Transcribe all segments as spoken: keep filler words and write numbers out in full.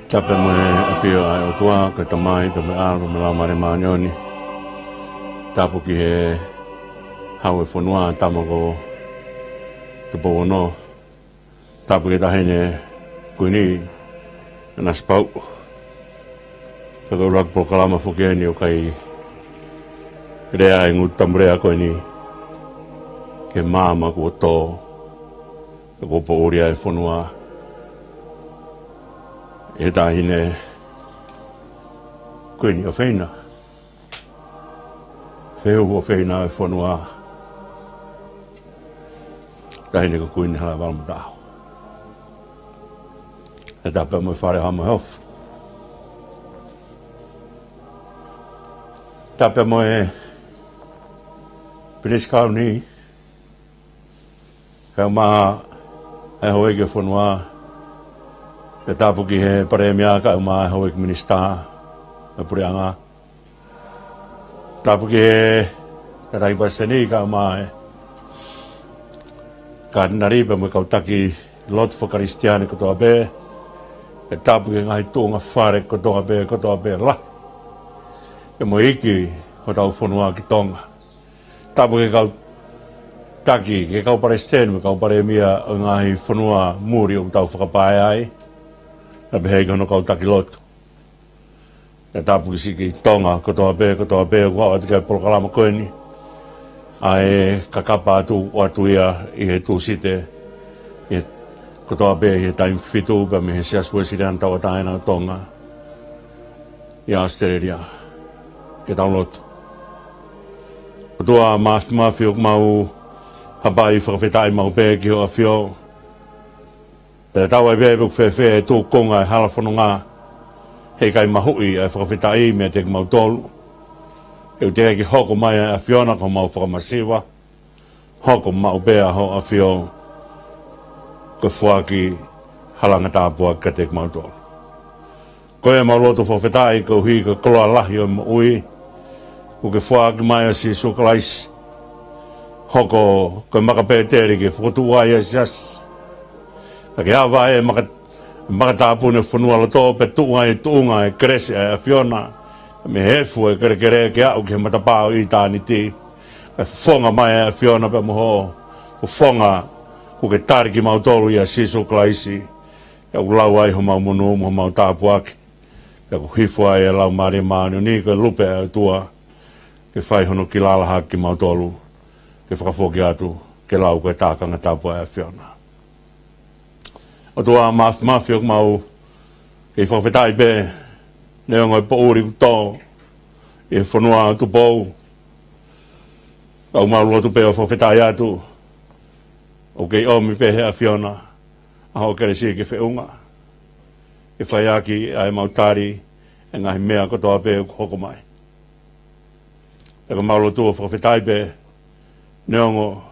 Tapu mo e ʻafio ʻa e ʻOtua, ko e Tamai, pea mo e ʻAlo, pea mo e Laumālie Māʻoniʻoni. Tapu ki he Hau ʻo e fonua, Tama ko Tupou Ono. Tapu ki he Taʻahine Kuini, Nanasipauʻu. Pea ko e ʻuluaki polokalama foki eni ʻoku ʻikai lea e ngutu tamu lea ko eni ki he maama kuo tō, pea kuo poʻuli ai e fonua ʻe he Taʻahine Kuini ʻofeina, fehuhu ʻofeina ʻo e fonua, Taʻahine ko Kuini Halaevalu Mataʻaho. Pea tapu mo e Fale ʻo Haʻa Moheofo. Tapu mo e Pilinisi Kauni, kae ʻumaʻā e houʻeiki ʻo e fonua. Pea tapu ki he Palēmia kae ʻumaʻā e houʻeiki minisitā ʻo e puleʻanga. Tapu ki he Tangataʻeiki Palesiteni kae ʻumaʻā e Katinali pea mo e kau taki lotu fakakalisitiane kotoa pē. Pea tapu ki he ngaahi tuʻunga fale kotoa pē, kotoa pē lahi, pea mo e iiki hotau fonua ki Tonga. Tapu ki he kau taki, ki he kau palesiteni mo e kau palēmia ʻo e ngaahi fonua muli ʻoku tau fakapae ai, pea pehē ki hono kau taki lotu. Pea tapu ki siʻi kiʻi Tonga kotoa pē, kotoa pē, ʻoku aʻu atu ki he polokalama ko eni, ʻa e kakapa atu, ʻoatu ia ʻi he Tūsite, ʻi he kotoa pē ʻi he taimi fitu, pea mei he Siasi Uēsiliana Tauʻatāina ʻo Tonga ʻi ʻAositelēlia. Ke tau lotu. ʻOtua Māfimafi, ʻoku mau hapai fakafetaʻi maʻu pē ki hoʻo ʻAfio. Pea tatau ai pē pe ʻoku fēfē e tūkunga e hala fononga, heʻikai mahuʻi ʻa e fakafetaʻi meiate kimautolu. ʻOku teʻeki ke hoko mai ʻa e ʻAfiona ko homau fakamasiva, hoko maʻu pē ʻa hoʻo ʻAfio ko e foaki halanga tāpuaki kiate kimautolu. Ko ia mau lotu fakafetaʻi koeʻuhi ko e koloa lahi ʻo e moʻui kuo ke foaki mai, ʻa Sīsū Kalaisi. Hoko ko e maka Pēteli ke fokotuʻu ai ʻa e siasi. Ka ke ava e maka, maka tāpuni ʻo e fonualoto, pea tuʻu ai e tuʻunga e kelesi ʻa e ʻAfiona, mei he efu e kelekele ke aʻu ki he matapā ʻo ʻitāniti. Kae fofonga mai ʻa e ʻAfiona pea mo hoʻo fofonga kuo ke tali kimautolu ʻia Sīsū Kalaisi. Pea ʻoku lau ai homau monū mo homau tāpuaki. Pea ʻoku hifo ai e Laumālie Māʻoniʻoni ko e lupe ʻa e ʻOtua ke fai hono kiʻi lalaha kimautolu, ke fakafoki atu ke lau ko e tākanga tapu ʻa e ʻAfiona. ʻOtua Māfimafi, ʻoku mau kei fakafetaʻi pē neongo e poʻuli kuo tō ʻi he fonua ʻo Tupou. ʻOku mau lotu pē ʻo fakafetaʻi atu ʻoku kei ʻomi pē ʻe he ʻAfiona ʻa hoʻo kelesi ke feʻunga, ke fai ʻaki ʻa e mau tali e ngaahi meʻa kotoa pē ʻoku hoko mai. Pea ʻoku mau lotu ʻo fakafetaʻi pē neongo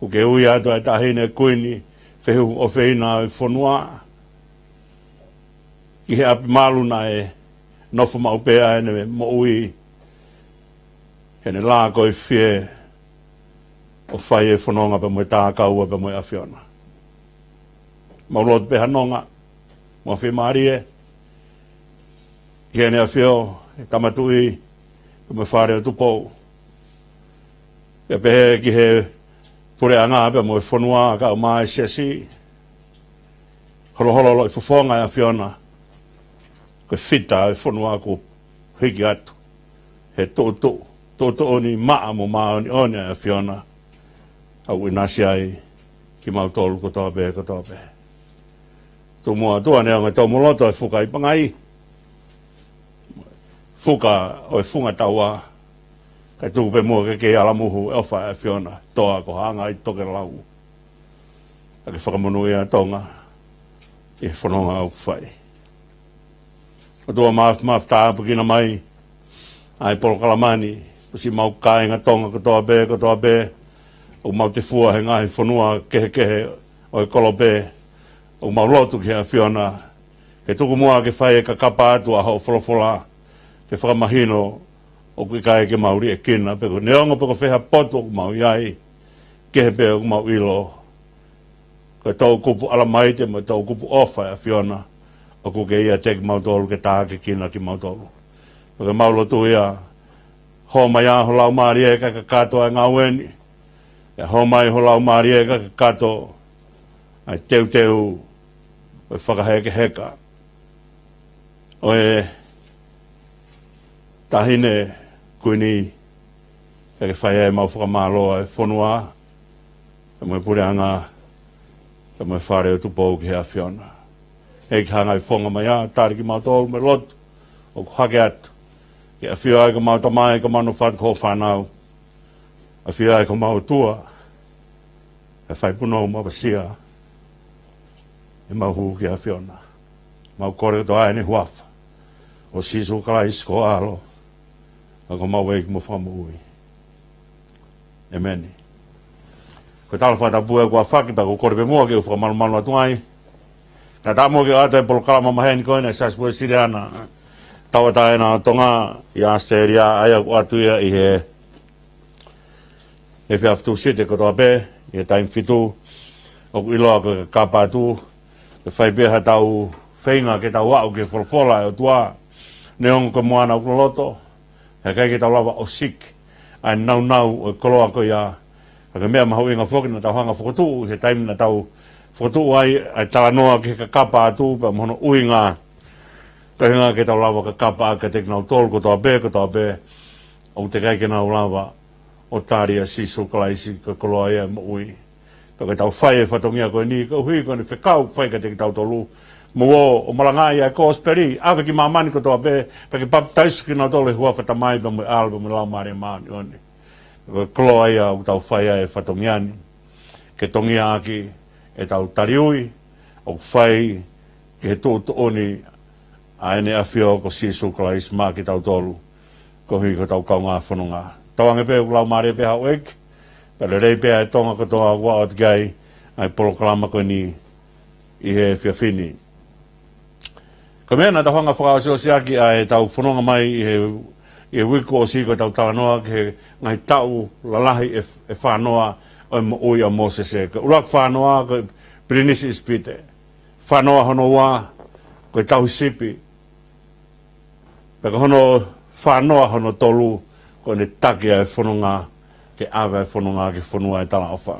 kuo ke ui atu ʻa e Taʻahine Kuini, fehuhu ʻofeina ʻo e fonua, ki he ʻapi malu naʻe nofo maʻu pē ai ʻene moʻui, heʻene lākoifie ʻo fai e fononga pea mo e tākaua pea mo e ʻAfiona. Mau lotu pē ha nonga mo ha fiemālie ki heʻene ʻafio e Tama Tuʻi pea mo e Fale ʻo Tupou, pea pehē ki he puleʻanga pea mo e fonua kae ʻumaʻā e siasi. Holoholo loʻi fofonga ʻa e ʻAfiona, ko e fita ʻo e fonua kuo hiki atu he tuʻutuʻu, tuʻutuʻuni maʻa mo māʻoniʻoni ʻa e ʻAfiona, ʻoku ʻinasi ai kimautolu kotoa pē, kotoa pē. Tuku muʻa ʻOtua neongo e tō mo loto e fuka ʻi Pangai, fuka ʻo e funga taua, kae tuku pē muʻa ke kei ala muhu e ʻofa ʻa e ʻAfiona, toa ko ha anga ʻi tokelau, kae ke fakamonūʻia ʻa Tonga ʻi he fononga ʻoku fai. ʻOtua Māfimafi, tāpuekina mai ʻa e polokalama ni, pea siʻi mau kāinga Tonga kotoa pē, kotoa pē, ʻoku mau tefua he ngaahi fonua kehekehe ʻo e kolope. ʻOku mau lotu ki he ʻAfiona ke tuku muʻa ke fai e kakapa atu ʻa hoʻo folofola, ke fakamahino ʻoku ʻikai ke mau liʻekina, pe ko e neongo pe ko fē ha potu ʻoku mau ʻi ai, kehe pē ʻoku mau ʻilo ko e toʻukupu ʻalamaite mo e toʻukupu ʻofa ʻa e ʻAfiona ʻoku ke ʻiate kimautolu ke tākiekina kimautolu. Pea ke mau lotu ia, hō mai ā ho Laumālie kae kakato ʻa e ngāue ni. ʻE hō mai ho Laumālie kae kakato ʻa e teuteu ʻo e fakahekeheka ʻo e taʻahine Kuini, pea ke fai ai ʻemau fakamālō ʻa e fonua, pea mo e puleʻanga, pea mo e fale ʻo Tupou ki he ʻAfiona. ʻEiki, hanga ʻo fofonga mai ā, tali kimautolu mo e lotu ʻoku hake atu. Ke ʻafio ai ko homau Tamai, ko homau Fatu, ko hoʻo fānau. ʻAfio ai ko homau ʻOtua, ʻa e fai punou mo ʻapasia ʻemau hū ki he ʻAfiona. Mau kole kotoa ʻi he huafa ʻo Sīsū Kalaisi ko ho ʻAlo, ʻa ko homau ʻEiki mo Fakamoʻui. ʻEmeni. Ko e tala fakatapu ē kuo ʻafaki, pea ʻoku ou kole pē muʻa ke u fakamalumalu atu ai. Kae ʻatā muʻa ke u ʻoatu e polokalama maheni ko eni ʻa e Siasi Uēsiliana Tauʻatāina ʻo Tonga ʻi ʻAositelēlia, ʻa ia ʻoku ʻoatu ia ʻi he efiafi Tūsite kotoa pē, ʻi he taimi fitu, ʻoku ʻiloa ko e Kakapa Atu, ke fai pē haʻatau feinga ke tau aʻu ki he folofola ʻa e ʻOtua, neongo ko e moana ʻoku loloto, he ʻikai ke tau lava ʻo siki ʻa e nāunau ʻo e koloa ko ia. Ka ko e meʻa mahuʻinga foki naʻa tau hanga ʻo fokotuʻu ʻi he taimi naʻa tau fokotuʻu ai ʻa e talanoa ki he Kakapa Atu pea mo hono ʻuhinga, ko e ʻuhinga ke tau lava ʻo kakapa ʻaki kiate kinautolu kotoa pē, kotoa pē, ʻoku teʻeki ai ke nau lava ʻo tali ʻa Sīsū Kalaisi ko e koloa ia ʻo e moʻui. Pea ke tau fai e fatongia ko eni, koeʻuhi ko ʻene fekau ʻoku fai kiate kitautolu, mou ō ʻo malangaʻi ʻa e kosipeli, ʻave ki māmani kotoa pē, pea ke papitaiso kinautolu ʻi he huafa ʻo e Tamai pea mo e ʻAlo pea mo e Laumālie Māʻoniʻoni. Ko e koloa ia ʻoku tau fai ai e fatongia ni, ke tongia ʻaki ʻetau tali ui ʻoku fai ki he tuʻutuʻuni ʻa ʻEne ʻAfio ko Sīsū Kalaisi maʻa kitautolu, koeʻuhi ko hotau kaungā fononga. Tauange pē ʻoku laumālie pē haʻo ʻEiki, pea lelei pē ʻa e Tonga kotoa ʻoku ʻoatu ki ai ʻa e polokalama ko eni ʻi he efiafi ni. Ko e meʻa naʻa tau hanga ʻo fakaʻosiʻosi ʻaki ʻa ʻetau fononga mai ʻi he, ʻi he uike kuo ʻosi, ko ʻetau talanoa ki he ngaahi taʻu lalahi ʻe, ʻe fānoa ʻo e moʻui ʻa Mōsese. Ko e ʻuluaki fānoa ko e pilinisi ʻIsipite. Fānoa hono ua, ko e tauhi sipi. Pea ko hono fānoa hono tolu, ko ʻene taki ʻa e fononga, ke ʻave ʻa e fononga ki he fonua ʻo e talaʻofa.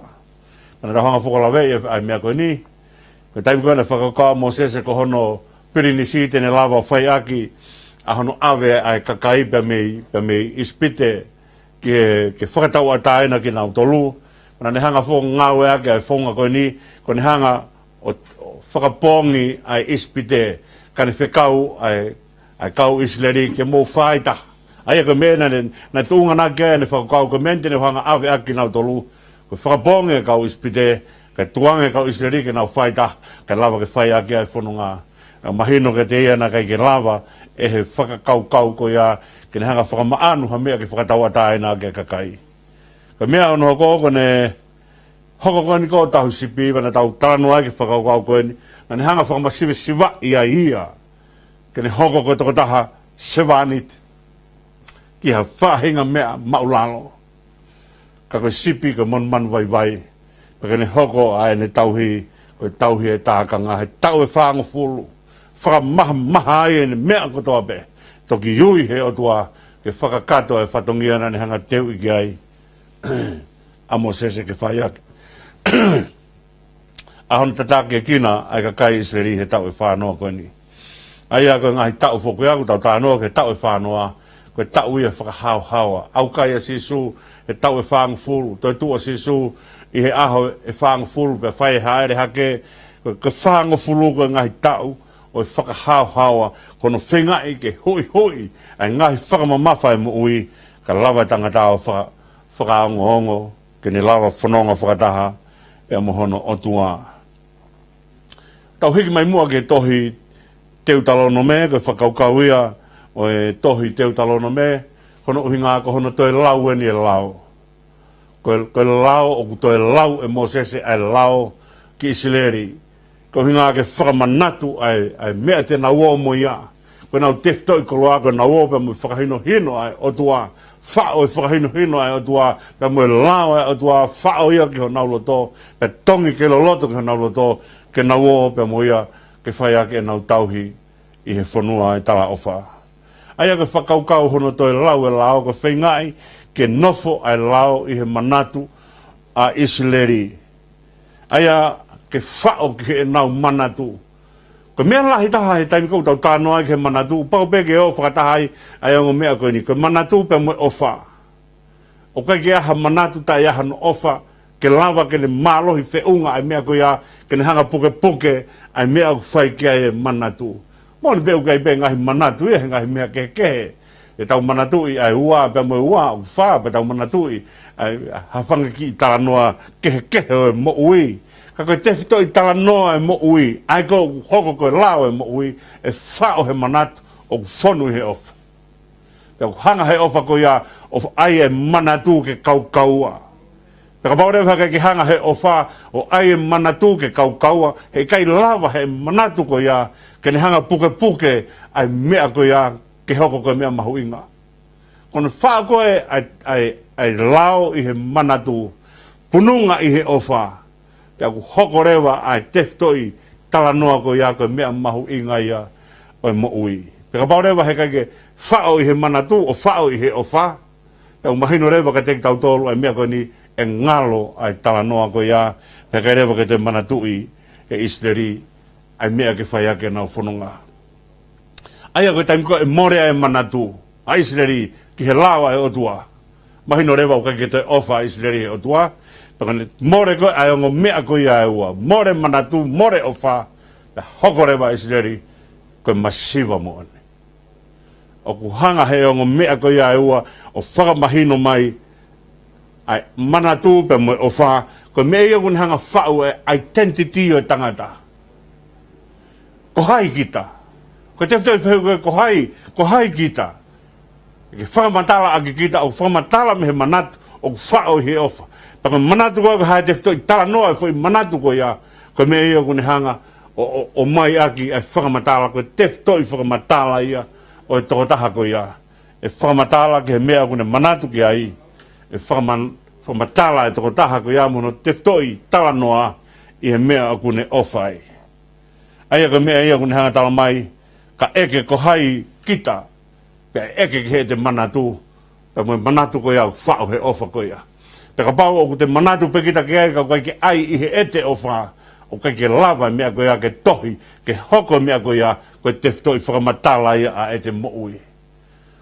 Pea naʻa tau hanga ʻo fakalaveʻi ʻa e, ʻa e meʻa ko eni. Ko e taimi ko ē naʻe fakakaukau ʻa Mōsese ko hono pilinisi te ne lava ʻo fai ʻaki ʻa hono ʻave ʻa e kakai pea mei, pea mei ʻIsipite, ke, ke fakatauʻatāina kinautolu. Naʻa ne hanga ʻo ngāueʻaki ʻa e founga ko eni, ko ʻene hanga ʻo, ʻo fakapoongi ʻa e ʻIsipite, kae ne fekau ʻa e, ʻa e kau ʻIsileli ke mou fāitaha. ʻA ia ko e meʻa naʻe, naʻe tuʻunga naʻe ʻi ai ʻene fakakaukau ko e meʻa te ne hanga ʻo ʻave ʻaki kinautolu, ko e fakapoongi ʻa e kau ʻIsipite, kae tukuange ʻa e kau ʻIsileli ke nau fāitaha, kae lava ke fai ʻaki ʻa e fononga. ʻA, mahino kiate ia naʻe ʻikai ke lava ʻe he fakakaukau ko ia ke ne hanga ʻo fakamaʻanu ha meʻa ke fakatauʻatāina ʻaki ʻa e kakai. Ko e meʻa hono hoko, ko ʻene hoko ko eni ko e tauhi sipi, pea naʻa tau talanoa ai ki he fakakaukau ko eni, naʻa ne hanga ʻo fakamasivesivaʻi ai ia, ke ne hoko ko e tokotaha sevāniti ki ha faʻahinga meʻa māʻulalo. Ka ko e sipi ko e monumanu vaivai, pea ke ne hoko ʻa ʻene tauhi ko e tauhi ʻa e tākanga he taʻu ʻe fāngofulu, fakamahamaha ai ʻene meʻa kotoa pē, toki ui ʻe he ʻOtua ke fakakakato ʻa e fatongia naʻa ne hanga ʻo teuʻi ki ai ʻa Mōsese ke fai ʻaki ʻa hono tatakiekina ʻa e kakai ʻIsileli he taʻu ʻe fānoa ko eni. ʻA ia ko e ngaahi taʻu foki ʻoku tau talanoa ki he taʻu ʻe fānoa, ko e taʻu ia ʻo e fakahaohaoa. ʻAukai ʻa Sīsū he taʻu ʻe fāngofulu, toetuʻu ʻa Sīsū ʻi he ʻaho ʻe fāngofulu, pea fai e hāʻele hake, ko e, ko e fāngofulu ko e ngaahi taʻu ʻo e fakahaohaoa, ko hono feingaʻi ke huʻihuʻi ʻa e ngaahi fakamamafa ʻo e moʻui, kae lava ʻa e tangata ʻo faka-, fakaongoongo, ke ne lava ʻo fononga fakataha pea mo hono ʻOtua. Tau hiki mai muʻa ki he tohi Teutalōnome, ko e fakakaukau ia ʻo e tohi Teutalōnome, ko hono ʻuhinga ko hono toe lau eni ʻo e lao. Ko e, ko e lao, ʻoku toe lau ʻe Mōsese ʻa e lao ki ʻIsileli, ko e ʻuhinga ke fakamanatu ʻa e, ʻa e meʻa te nau ō mo ia. Ko ʻenau tefitoʻi koloa, ko ʻenau ō pea mo e fakahinohino ʻa e ʻOtua, faʻo e fakahinohino ʻa e ʻOtua, pea mo e lao ʻa e ʻOtua, faʻo ia ki honau loto, pea tongi ke loloto ki honau loto, ke nau ō pea mo ia, ke fai ʻaki ʻenau tauhi ʻi he fonua ʻo e talaʻofa. ʻA ia ko e fakakaukau hono toe lau e lao, ko e feingaʻi ke nofo ʻa e lao ʻi he manatu ʻa ʻIsileli. ʻA ia ke faʻo ki heʻenau manatu. Ko e meʻa lahi taha he taimi ko ē ʻoku tau talanoa ai ki he manatu, pau pē ke ō fakataha ai ʻa e ongo meʻa ko eni, ko e manatu pea mo e ʻofa. ʻOku ʻikai ke ʻi ai ha manatu taʻe ʻi ai hano ʻofa, ke lava ke ne mālohi feʻunga ʻa e meʻa ko ia, ke ne hanga pukepuke ʻa e meʻa ʻoku fai ki ai e manatu. Moʻoni pē ʻoku ʻi ai pē ngaahi manatu ia he ngaahi meʻa kehekehe. ʻE tau manatuʻi ʻa e ua pea mo e ua ʻoku fā, pea tau manatuʻi ʻa e hā fanga kiʻi talanoa kehekehe ʻo e moʻui. Ka ko e tefitoʻi talanoa ʻo e moʻui, ʻa ia ko ē ʻoku hoko ko e lao ʻo e moʻui, ʻe faʻo he manatu ʻoku fonu ʻi he ʻofa. Pea ʻoku hanga he ʻofa ko ia ʻo ʻai e manatu ke kaukaua. Pea kapau leva he ʻikai ke hanga he ʻofa ʻo ʻai e manatu ke kaukaua, he ʻikai lava he manatu ko ia ke ne hanga pukepuke ʻa e meʻa ko ia ke hoko ko e meʻa mahuʻinga. Ko hono faʻo ko ē ʻa e, ʻa e, ʻa e lao ʻi he manatu, pununga ʻi he ʻofa, pea ʻoku hoko leva ʻa e tefitoʻi talanoa ko ia ko e meʻa mahuʻinga ia ʻo e moʻui. Pea kapau leva he ʻikai ke faʻo ʻi he manatu ʻo faʻo ʻi he ʻofa, pea ʻoku mahino leva kiate kitautolu ʻa e meʻa ko eni, ʻe ngalo ʻa e talanoa ko ia, pea ʻikai leva ke toe manatuʻi ʻe ʻIsileli ʻa e meʻa ke fai ʻaki ʻenau fononga. ʻA ia ko e taimi ko ē ʻe mole ai e manatu ʻa ʻIsileli ki he lao ʻa e ʻOtua, mahino leva ʻoku ʻikai ke toe ʻofa ʻa ʻIsileli he ʻOtua. Pea ko ʻene mole ko ē ʻa e ongo meʻa ko ia ʻe ua, mole manatu, mole ʻofa, pea hoko leva ʻa ʻIsileli ko e masiva moʻoni. ʻOku hanga he ongo meʻa ko ia ʻe ua ʻo fakamahino mai ʻa e manatu pea mo e ʻofa, ko e meʻa ia ʻoku ne hanga faʻu e identity ʻo e tangata. Ko hai kita? Ko e tefitoʻi fehuʻi ko ē, ko hai, ko hai kita? Ke fakamatala ʻaki kita, ʻoku fakamatala mei he manatu ʻoku faʻo ʻi he ʻofa. Pea ko e manatu ko ē, ko e hā e tefitoʻi talanoa ʻo e foʻi manatu ko ia, ko e meʻa ia ʻoku ne hanga ʻo, ʻo, ʻomai ʻaki ʻa e fakamatala, ko e tefitoʻi fakamatala ia ʻo e tokotaha ko ia. ʻE fakamatala ki he meʻa ʻoku ne manatu ki ai, ʻe fakaman-, fakamatala e tokotaha ko ia mo hono tefitoʻi talanoa ʻi he meʻa ʻoku ne ʻofa ai. ʻA ia ko e meʻa ia ʻoku ne hanga talamai, ka ʻeke ko hai kita, pea ʻeke ki heʻete manatu, pea mo e manatu ko ia ʻoku faʻo he ʻofa ko ia. Pea kapau ʻoku te manatu pē kita ki ai, ka ʻoku ʻikai ke ʻai ʻi heʻete ʻofa, ʻoku ʻikai ke lava e meʻa ko ia ke tohi, ke hoko e meʻa ko ia, ko e tefitoʻi fakamatala ia ʻa ʻete moʻui.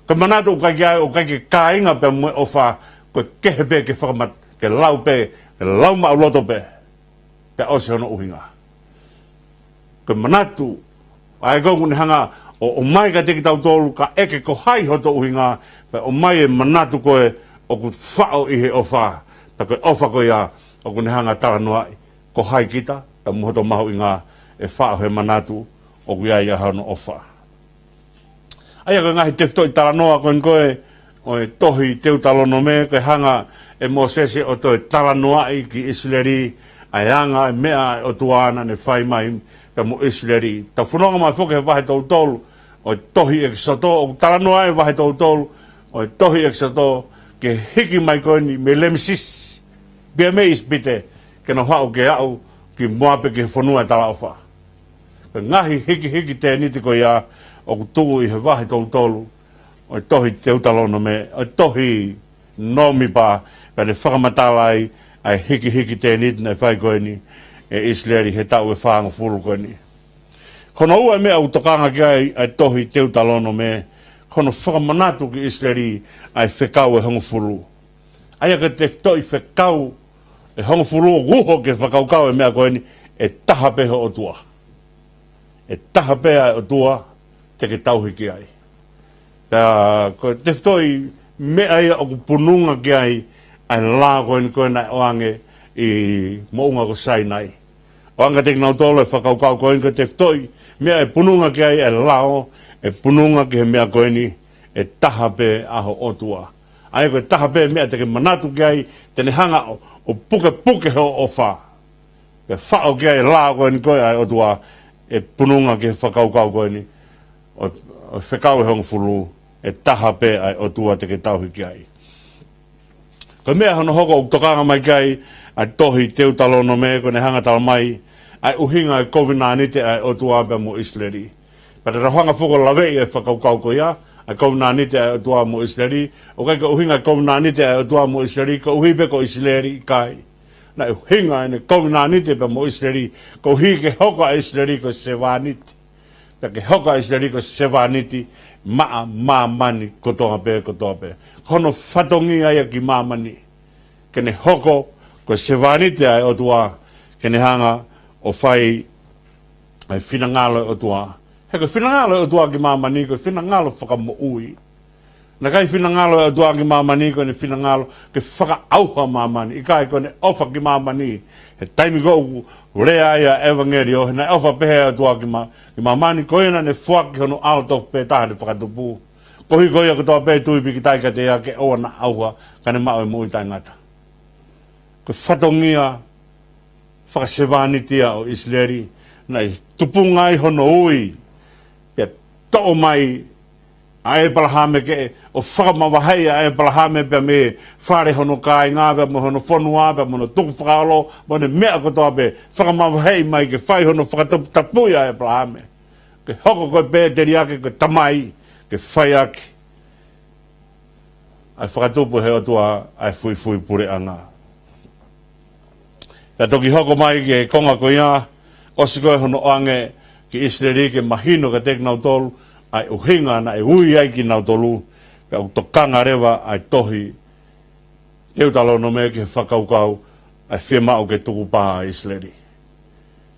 Ko e manatu ʻoku ʻikai ke ʻai, ʻoku ʻikai ke kāinga pea mo e ʻofa, ko e kehe pē ke fakamat-, ke lau pē, ke lau maʻuloto pē, pea ʻosi hono ʻuhinga. Ko e manatu, ʻa ia ko ē ʻoku ne hanga ʻo, ʻomai kiate kitautolu ka ʻeke ko hai hoto ʻuhinga, pea ʻomai e manatu ko ē ʻoku faʻo ʻi he ʻofa, pea ko e ʻofa ko ia ʻoku ne hanga talanoaʻi ko hai kita, pea mo hoto mahuʻinga ʻe faʻo he manatu ʻoku ʻi ai ʻa hono ʻofa. ʻA ia ko e ngaahi tefitoʻi talanoa ko eni ko ē ʻo e tohi Teutalonome, ko e hanga ʻe Mōsese ʻo toe talanoaʻi ki ʻIsileli ʻa e anga e meʻa ʻa e ʻOtua naʻa ne fai mai pea mo ʻIsileli. Tau fononga mai foki he vahe tolu tolu ʻo e tohi ʻEkisoto, ʻoku talanoa e vahe tolu tolu ʻo e tohi ʻEkisoto ki he hiki mai ko eni mei Lēmisisi, pea mei ʻIsipite, ke nau haʻu ke aʻu ki Moape ki he fonua ʻo e talaʻofa. Ko e ngaahi hikihiki tēniti ko ia ʻoku tuʻu ʻi he vahe tolu tolu ʻo e tohi Teutalonome, ʻo e tohi Nōmipa, ka ne fakamatala ai ʻa e hikihiki tēniti naʻe fai ko eni ʻe ʻIsileli he taʻu ʻe fāngofulu ko eni. Ko hono ua e meʻa ʻoku tokanga ki ai ʻa e tohi Teutalonome, ko hono fakamanatu ki ʻIsileli ʻa e fekau ʻe hongofulu. ʻA ia ko e tefitoʻi fekau ʻe hongofulu ʻoku uho ki he fakakaukau e meʻa ko eni, ʻe taha pē ho ʻOtua. ʻE taha pē ʻa e ʻOtua te ke tauhi ki ai. Pea ko e tefitoʻi meʻa ia ʻoku pununga ki ai ʻa e lao ko eni ko ē naʻe ʻoange ʻi moʻunga ko Sainai. ʻOange kiate kinautolu e fakakaukau ko eni ko e tefitoʻi meʻa ʻe pununga ki ai e lao, ʻe pununga ki he meʻa ko eni, ʻe taha pē ʻa ho ʻOtua. ʻA ia ko e taha pē meʻa te ke manatu ki ai, te ne hanga ʻo, ʻo pukepuke hoʻo ʻofa. Pea faʻo ki ai e lao ko eni ko ē ʻa e ʻOtua, ʻe pununga ki he fakakaukau ko eni ʻo, ʻo e fekau ʻe hongofulu, ʻe taha pē ʻa e ʻOtua te ke tauhi ki ai. Ko e meʻa hono hoko ʻoku tokanga mai ki ai ʻa e tohi Teutalonome, ko ʻene hanga talamai ʻa ʻa e ʻuhinga ʻa e kovinānite ʻa e ʻOtua pea mo ʻIsileli. Pea te tau hanga foki ʻo laveʻi e fakakaukau ko ia, ʻa e kovinānite ʻa e ʻOtua mo ʻIsileli, ʻoku ʻikai ko e ʻuhinga ʻa e kovinānite ʻa e ʻOtua mo ʻIsileli, koeʻuhi pē ko ʻIsileli, ʻikai. Naʻe ʻuhinga ʻene kovinānite pea mo ʻIsileli, koeʻuhi ke hoko ʻa ʻIsileli ko e sevāniti. Pea ke hoko ʻa ʻIsileli ko e sevāniti maʻa māmani kotoa pē, kotoa pē. Ko hono fatongia ia ki māmani. Ke ne hoko ko e sevāniti ʻa e ʻOtua, ke ne hanga ʻo fai ʻa e finangalo ʻo e ʻOtua. He ko e finangalo ʻo e ʻOtua ki māmani, ko e finangalo fakamoʻui. Naʻe ʻikai finangalo ʻo e ʻOtua ki māmani ko ʻene finangalo ke fakaʻauha māmani. ʻIkai, ko ʻene ʻofa ki māmani. He taimi ko ē ʻoku lea ai ʻa e ʻevangeliō, he naʻe ʻofa pehē ʻa e ʻOtua ki mā-, ki māmani, ko ia naʻa ne foaki hono ʻAlo tofu pē taha ʻo ne fakatupu. Koeʻuhi ko ia kotoa pē ʻe tui pīkitai kiate ia ke ʻoua naʻa ʻauha, ka ne maʻu e moʻui taʻengata. Ko e fatongia fakasevāniti ia ʻo ʻIsileli, naʻe tupunga ai hono ui, pea toʻo mai ʻa ʻĒpalahame ke ʻo fakamavaheʻi ʻa ʻĒpalahame pea mei he fale hono kāinga, pea mo hono fonua, pea mo hono tukufakaholo, mo ʻene meʻa kotoa pē, fakamavaheʻi mai ke fai hono fakataputapui ʻa ʻĒpalahame. Ke hoko ko e Pēteliake, ko e tamai, ke fai ʻaki ʻa e fakatupu ʻe he ʻOtua ʻa e fuifui puleʻanga. Pea toki hoko mai ki he konga ko ia, ʻosi ko ē hono ʻoange ki ʻIsileli ke mahino kiate kinautolu ʻa e ʻuhinga naʻe ui ai kinautolu, pea ʻoku tokanga leva ʻa e tohi Teutalōnome ki he fakakaukau ʻa e fiemaʻu ke tukupā ʻa ʻIsileli.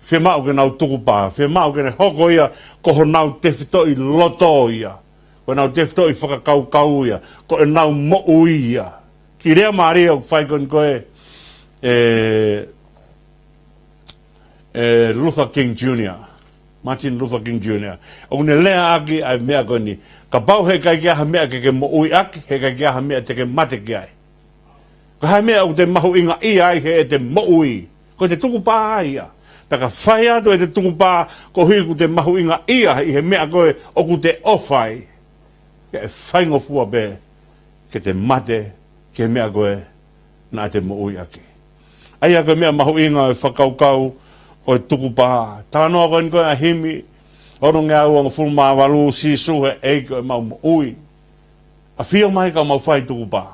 Fiemaʻu ke nau tukupā, fiemaʻu ke ne hoko ia ko honau tefitoʻi loto ia, ko ʻenau tefitoʻi fakakaukau ia, ko ʻenau moʻui ia. Kiʻi lea mālie ʻoku fai ko eni ko ē ʻe, ʻe Luther King Junior, Martin Luther King Junior. ʻOku ne leaʻaki ʻa e meʻa ko eni. Kapau he ʻikai ke ʻi ai ha meʻa ke ke moʻui ʻaki, he ʻikai ke ʻi ai ha meʻa te ke mate ki ai. Ko e hā e meʻa ʻoku te mahuʻingaʻia ai heʻete moʻui? Ko ʻete tukupā ia. Pea ka fai atu ʻete tukupā, koeʻuhi ʻoku te mahuʻingaʻia ʻi he meʻa ko ē ʻoku te ʻofa ai, pea ʻe faingofua pē ke te mate ki he meʻa ko ē naʻa te moʻui ʻaki. ʻA ia ko e meʻa mahuʻinga ʻo e fakakaukau ʻo e tukupā. Talanoa ko eni ko ē ʻa e himi onongeau hongofulu mā valu, Sīsū he ʻEiki ʻo ʻemau moʻui, ʻafio mai ka mau fai tukupā.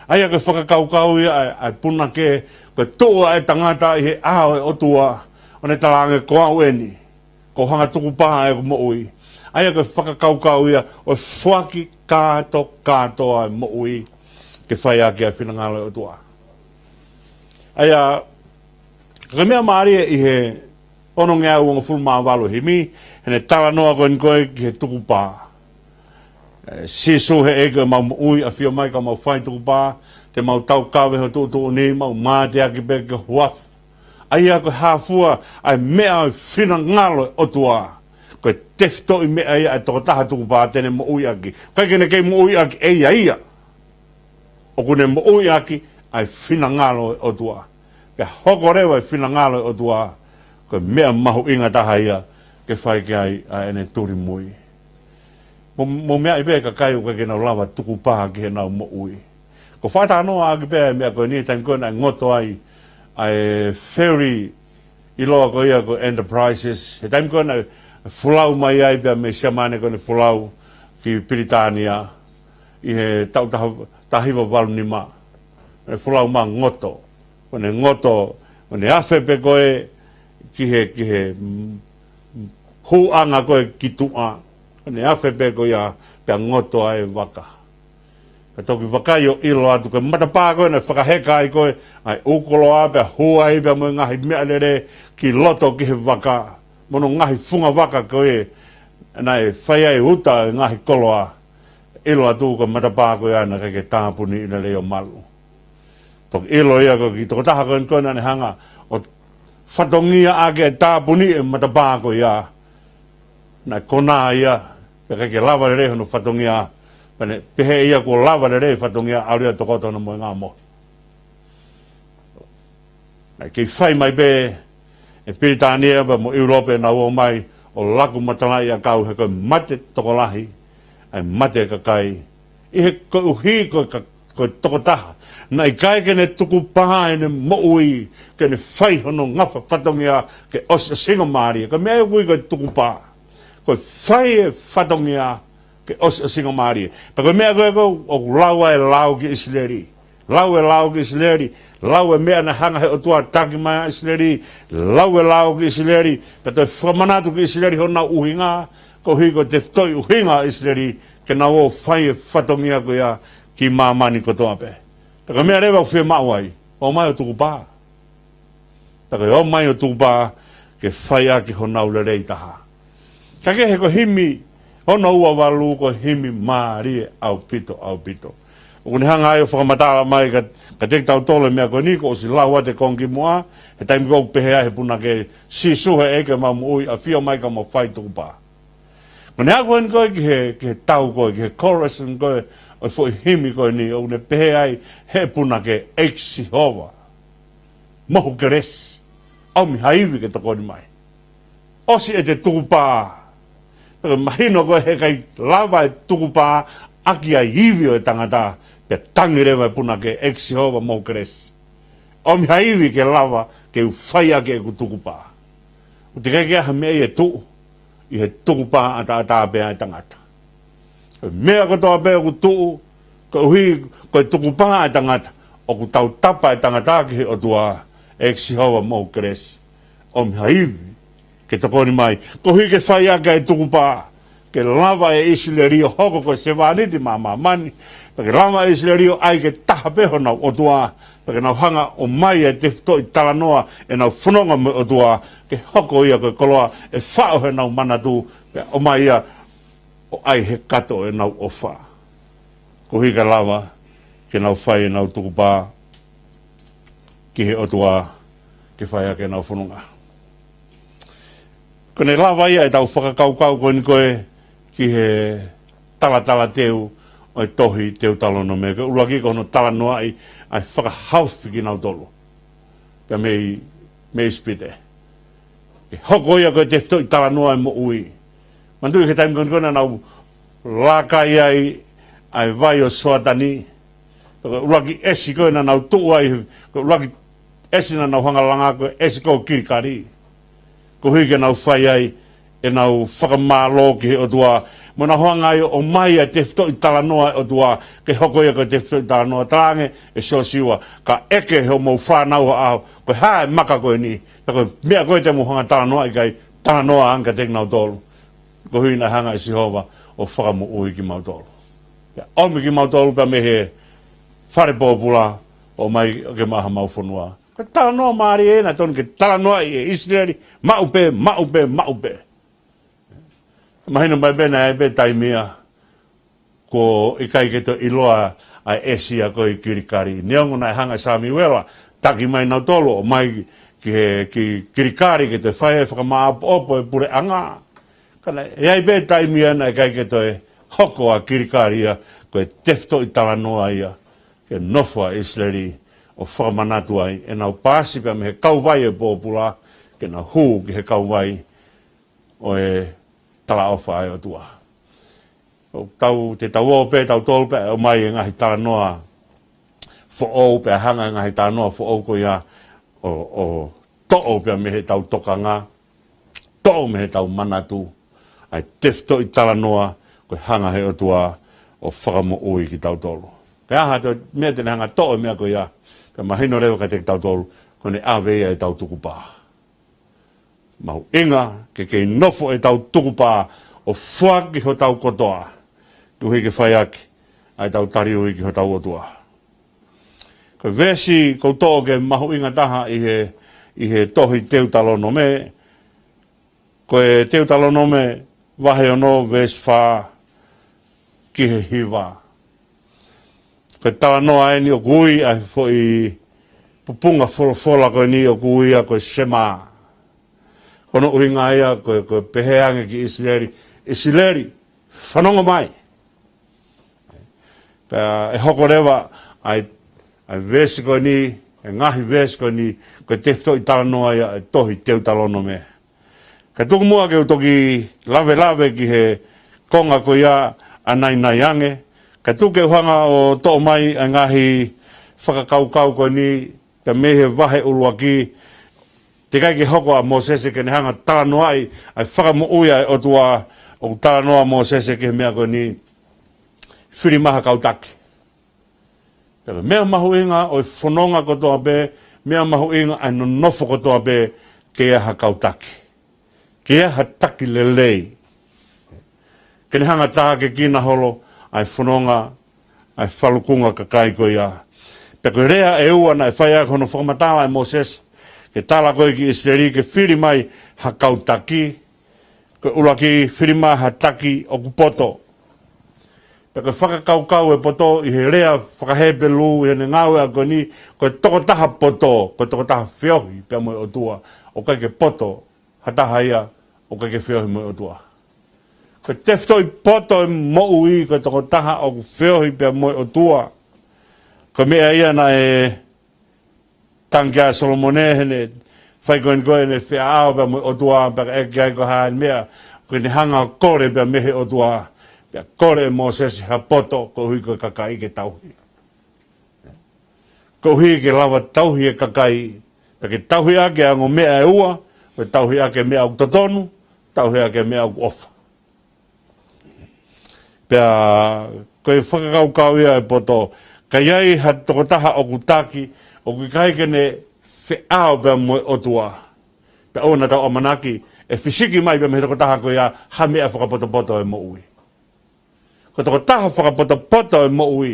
ʻA ia ko e fakakaukau ia ʻa e, ʻa e punake, ko e tuʻu ʻa e tangata ʻi he ʻao ʻo e ʻOtua, ʻo ne talaange ko au eni, ʻoku ou hanga tukupā ʻa ʻeku moʻui. ʻA ia ko e fakakaukau ia ʻo e foaki kātokātoa ʻa e moʻui ke fai ʻaki ʻa e finangalo ʻo e ʻOtua. ʻA ia, ko e meʻa mālie ʻi he onongeau hongofulu mā valu himi, heʻene talanoa ko eni ko ē ki he tukupā. ʻE, Sīsū he ʻEiki ʻo ʻemau moʻui, ʻafio mai ka mau fai tukupā, te mau taukave ho tuʻutuʻuni, mau mateaki pē ki ho huafa. ʻA ia ko e hā fua ʻa e meʻa ʻo e finangalo ʻo e ʻOtua? Ko e tefitoʻi meʻa ia ʻa e tokotaha tukupā te ne moʻui ʻaki. ʻIkai ke ne kei moʻui ʻaki ʻe ia ia. ʻOku ne moʻui ʻaki ʻa e finangalo ʻo e ʻOtua. Pea hoko leva e finangalo ʻo e ʻOtua ko e meʻa mahuʻinga taha ia ke fai ki ai ʻa ʻene tulimui. Mo, mo meaʻi pē kakai ʻoku ʻikai ke nau lava tukupā ki heʻenau moʻui. ʻOku ou fakatalanoaʻaki pē ʻa e meʻa ko eni, taimi ko ē naʻe ngoto ai ʻa e ferry ʻiloa ko ia ko e Enterprises. He taimi ko ē naʻe folau mai ai pea mei Siamane ko ʻene folau ki Pilitānia ʻi he taʻu taha, taha hiva valu nima. Naʻe folau mai ngoto. Ko ʻene ngoto, ko ʻene afe pē ko ē ki he, ki he, mm, hūʻanga ko ē ki tuʻa. Ko ʻene afe pē ko ia pea ngoto ai e vaka. Pea toki vakai ʻo ʻilo atu ko e matapā ko ē naʻe fakaheka ai ko ē ʻa e ʻū koloa pea hū ai pea mo e ngaahi meʻalele ki loto ki he vaka. Mo hono ngaahi funga vaka ko ē naʻe fai ai e uta e ngaahi koloa. ʻIlo atu ko e matapā ko ia naʻe ʻikai ke tāpuni ʻi he lelei ʻo malu. Toki ʻilo ia ko e kiʻi tokotaha ko eni ko ē naʻa ne hanga ʻo fatongia ʻaki e tāpuni e matapā ko ia. Naʻe konā ia, pea ʻikai ke lava lelei hono fatongia, pea ne pehē ia kuo lava lelei e fatongia, ʻalu ia ʻo tokoto hono mohenga mohe. Naʻe kei fai mai pē ʻe Pilitānia pea mo ʻIulope ʻenau ō mai ʻo laku matalaʻiʻakau he ko e mate tokolahi ʻa e mate e kakai. ʻI he koeʻuhi ko e ka-, ko e tokotaha naʻe ʻikai ke ne tukupā ʻene moʻui, ke ne fai hono ngafa fatongia ke ʻosi ʻosingamālie. Ko e meʻa ia ʻoku ui ko e tukupā. Ko e fai e fatongia ke ʻosi ʻosingamālie. Pea ko e meʻa ko ē ʻoku lau ai e lao ki ʻIsileli. Lau e lao ki ʻIsileli. Lau e meʻa naʻe hanga he ʻOtua ʻo taki mai ʻa ʻIsileli. Lau e lao ki ʻIsileli. Pea toe fakamanatu ki ʻIsileli honau ʻuhinga. Koeʻuhi ko e tefitoʻi ʻuhinga ʻa ʻIsileli ke nau ō ʻo fai e fatongia ko ia ki māmani kotoa pē. Pea ko e meʻa leva ʻoku fiemaʻu ai, ō mai ʻo tukupā. Pea ko e ō mai ʻo tukupā ke fai ʻaki honau lelei taha. Ka kehe, ko e himi ono ua valu ko e himi mālie ʻaupito, ʻaupito. ʻOku ne hanga ai ʻo fakamatala mai ka, kiate kitautolu e meʻa ko eni, kuo ʻosi lau atu e konga kimuʻa, he taimi ko ē ʻoku pehē ai he punake, Sīsū, he ʻEiki ʻo ʻemau moʻui, ʻafio mai ka mau fai tukupā. Ko ʻene aʻu ko eni ko ē ki he, ki he tau ko ē, ki he chorus ko ē ʻo e foʻi himi ko eni, ʻoku ne pehē ai he punake, ʻEiki Sihova, mohu kelesi, ʻomi ha ivi ke tokoni mai. ʻOsi ʻete tukupā. Pea mahino ko ē he ʻikai lava e tukupā ʻaki ʻa e ivi ʻo e tangata, pea tangi leva e punake, ʻEiki Sihova, mohu kelesi, ʻomi ha ivi ke lava ke u fai ʻaki ʻeku tukupā. ʻOku teʻeki ai ha meʻa ia ʻe tuʻu ʻi he tukupā ʻataʻatā pē ʻa e tangata. Ko e meʻa kotoa pē ʻoku tuʻu, koeʻuhi ko e tukupā ʻa e tangata, ʻoku tautapa e tangata ki he ʻOtua, ʻEiki Sihova, mohu kelesi, ʻomi ha ivi ke tokoni mai, koeʻuhi ke fai ʻaki ʻa e tukupā, ke lava ʻe ʻIsileli ʻo hoko ko e sevāniti maʻa māmani, pea ke lava ʻe ʻIsileli ʻo ʻai ke taha pē honau ʻOtua, pea ke nau hanga ʻo ʻomai e tefitoʻi talanoa ʻenau fononga mo e ʻOtua, ke hoko ia ko e koloa ʻe faʻo heʻenau manatu, pea ʻomai ia ʻo ʻai he kato ʻenau ʻofa. Koeʻuhi ke lava ke nau fai ʻenau tukupā ki he ʻOtua ke fai ʻaki ʻenau fononga. Ko ʻene lava ia ʻetau fakakaukau ko eni ko ē ki he talatala teu ʻo e tohi Teutalonome. Ko e ʻuluaki ko hono talanoaʻi ʻa e fakahaofi kinautolu pea mei, mei ʻIsipite. Ke hoko ia ko e tefitoʻi talanoa ʻo e moʻui. Manatuʻi ki he taimi ko eni ko ē naʻa nau laka ai ʻa e vai ʻo Soatani. Ko e ʻuluaki ʻesi ko ē naʻa nau tuʻu ai, ko e ʻuluaki ʻesi naʻa nau hanga ʻo langa ko e ʻesi ko Kilikali. Koeʻuhi ke nau fai ai ʻenau fakamālō ki he ʻOtua. Mo nau hanga ai ʻo ʻomai ʻa e tefitoʻi talanoa ʻo e ʻOtua, ke hoko ia ko e tefitoʻi talanoa. Talaange ʻe Siosiua, ka ʻeke ʻe hoʻomou fānau ha ʻaho, ko e hā e maka ko eni, pea ko e meʻa ko ē te mou hanga ʻo talanoaʻi ki ai, talanoa ange kiate kinautolu. Koeʻuhi naʻe hanga ʻe Sihova ʻo fakamoʻui kimautolu. Pea ʻomi kimautolu pea mei he fale pōpula ʻo ʻomai ke maʻa homau fonua. Ko e talanoa mālie ē naʻe totonu ke talanoaʻi ʻe ʻIsileli, maʻu pē, maʻu pē, maʻu pē. Mahino mai pē naʻe ʻi ai pē taimi ia kuo ʻikai ke toe ʻiloa ʻa e ʻesi ia ko ē ʻi Kilikali. Neongo naʻe hanga ʻe Samiuela ʻo taki mai kinautolu ʻo ʻomai ki he, ki Kilikali ke toe fai e fakamāʻopoʻopo e puleʻanga. Ka naʻe ʻi ai pē taimi ia naʻe ʻikai ke toe hoko ʻa Kilikali ia ko e tefitoʻi talanoa ia ke nofo ʻa ʻIsileli ʻo fakamanatu ai ʻenau paasi pea mei he kauvai ʻo e pōpula ke nau hū ki he kauvai ʻo e talaʻofa ʻa e ʻOtua. ʻOku tau, te tau ō pē tautolu pea ʻomai e ngaahi talanoa foʻou, pea hanga e ngaahi talanoa foʻou ko ia ʻo, ʻo toʻo pea mei heʻetau tokanga, toʻo mei heʻetau manatu ʻa e tefitoʻi talanoa ko e hanga he ʻOtua ʻo fakamoʻui kitautolu. Ko e hā ha toe meʻa te ne hanga ʻo toʻo e meʻa ko ia, pea mahino leva kiate kitautolu ko ʻene ʻave ia ʻetau tukupā. Mahuʻinga ke kei nofo ʻetau tukupā ʻo foaki hotau kotoa, koeʻuhi ke fai ʻaki ʻa ʻetau taliui ki hotau ʻOtua. Ko e veesi ʻoku ou toʻo ke mahuʻinga taha ʻi he, ʻi he tohi Teutalonome, ko e Teutalonome vahe ono veesi fā ki he hiva. Ko e talanoa eni ʻoku ui ʻa e foʻi pupunga folofola ko eni ʻoku ui ia ko e Sema. Ko hono ʻuhinga ia ko e, ko e pehē ange ki ʻIsileli, ʻIsileli, fanongo mai. Pea ʻe hoko leva ʻa e, ʻa e veesi ko eni, e ngaahi veesi ko eni, ko e tefitoʻi talanoa ia ʻo e tohi Teutalonome. Ka tuku muʻa ke u toki lavelave ki he konga ko ia ʻa nainai ange, Ka tuku ke u hanga ʻo toʻo mai ʻa e ngaahi fakakaukau ko eni, pea mei he vahe ʻuluaki, teʻeki ai ke hoko ʻa Mōsese ke ne hanga ʻo talanoaʻi ʻa e fakamoʻui ʻa e ʻOtua. ʻOku talanoa ʻa Mōsese ki he meʻa ko eni, fili mai ha kau taki. Pea ko e meʻa mahuʻinga ʻo e fononga kotoa pē, meʻa mahuʻinga ʻa e nonofo kotoa pē, ke ʻi ai ha kau taki. Ke ʻi ai ha taki lelei. Ke ne hanga ʻo tākiekina holo ʻa e fononga, ʻa e falukunga kakai ko ia. Pea ko e lea ʻe ua naʻe fai ʻaki hono fakamatala ʻe Mōsese, ke tala ko ē ki ʻIsileli ke fili mai ha kau taki, ko e ʻuluaki, fili mai ha taki ʻoku poto. Pea ko e fakakaukau ʻo e poto ʻi he lea faka-Hepelū ʻi heʻene ngāueʻaki ko eni, ko e tokotaha poto, ko e tokotaha feohi pea mo e ʻOtua. ʻOku ʻikai ke poto ha taha ia ʻoku ʻikai ke feohi mo e ʻOtua. Ko e tefitoʻi poto ʻo e moʻui, ko e tokotaha ʻoku feohi pea mo e ʻOtua. Ko e meʻa ia naʻe tangi ʻa Solomone heʻene fai ko eni ko ē ʻene feʻao pea mo e ʻOtua, pea ka ʻeke ai ko e hā e meʻa, ko ʻene hanga ʻo kole pea mei he ʻOtua, pea kole ʻe Mōsese ha poto koeʻuhi ko e kakai ke tauhi. Koeʻuhi ke lava tauhi e kakai, pea ke tauhi ʻaki ʻa e ongo meʻa ʻe ua, ko e tauhi ʻaki e meʻa ʻoku totonu, tauhi ʻaki e meʻa ʻoku ʻofa. Pea ko e fakakaukau ia ʻo e poto, ka ʻi ai ha tokotaha ʻoku taki, ʻoku ʻikai ke ne feʻao pea mo e ʻOtua. Pea ʻoua naʻa tau ʻamanaki ʻe fisiki mai pea mei he tokotaha ko ia ha meʻa fakapotopoto ʻo e moʻui. Ko e tokotaha fakapotopoto ʻo e moʻui,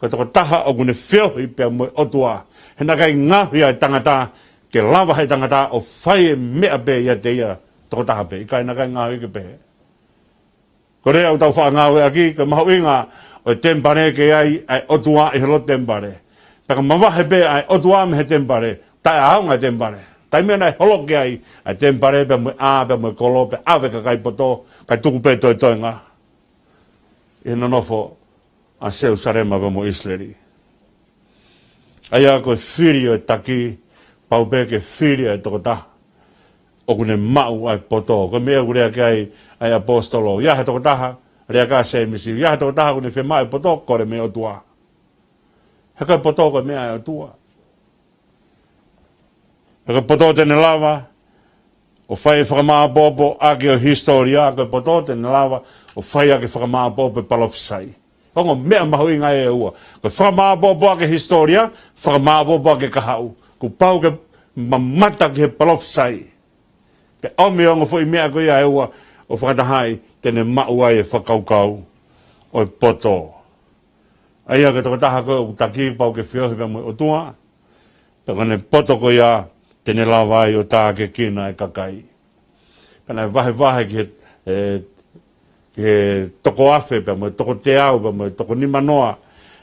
ko e tokotaha ʻoku ne feohi pea mo e ʻOtua. He naʻe ʻikai ngaohi ʻa e tangata ke lava ʻe he tangata ʻo fai e meʻa pē ʻiate ia tokotaha pē. ʻIkai, naʻe ʻikai ngaohi ke pehē. Ko e lea ʻoku tau faʻa ngāueʻaki, ko e mahuʻinga ʻo e temipale ke ʻi ai ʻa e ʻOtua ʻi he loto temipale. Pea ka mavahe pē ʻa e ʻOtua mei he temipale, taʻeʻaonga e temipale. Taimi naʻe holoki ai ʻa e temipale pea mo e ʻā, pea mo e kolo, pea ʻave e kakai poto, kae tuku pē toetoenga ʻi he nonofo ʻa Selūsalema pea mo ʻIsileli. ʻA ia ko e fili ʻo e taki, pau pē ke fili ʻa e tokotaha ʻoku ne maʻu ʻa e poto. Ko e meʻa ʻoku lea ki ai ʻa e ʻaposetolo. ʻI ai ha tokotaha, lea ki ai ʻa Sēmisi, ʻi ai ha tokotaha ʻoku ne fiemaʻu e poto, kole mei he ʻOtua. He ko e poto ko e meʻa ʻa e ʻOtua. He ko e poto te ne lava ʻo fai e fakamāʻopoʻopo ʻaki ʻo e hisitōlia, ko e poto te ne lava ʻo fai ʻaki e fakamāʻopoʻopo e palōfisai. Ongo meʻa mahuʻinga ʻe ua. Ko e fakamāʻopoʻopo ʻaki e hisitōlia, fakamāʻopoʻopo ʻaki e kahaʻu. Kuo pau ke mamata ki he palōfisai. Pea ʻomi e ongo foʻi meʻa ko ia ʻe ua ʻo fakatahaʻi, te ne maʻu ai e fakakaukau ʻo e poto. ʻA ia ko e tokotaha ko ē ʻoku taki, pau ke feohi pea mo e ʻOtua. Pea ko ʻene poto ko ia te ne lava ai ʻo tākiekina e kakai. Pea naʻe vahevahe ki he, e, ki he toko afe pea mo e toko teau pea mo e toko nimanoa.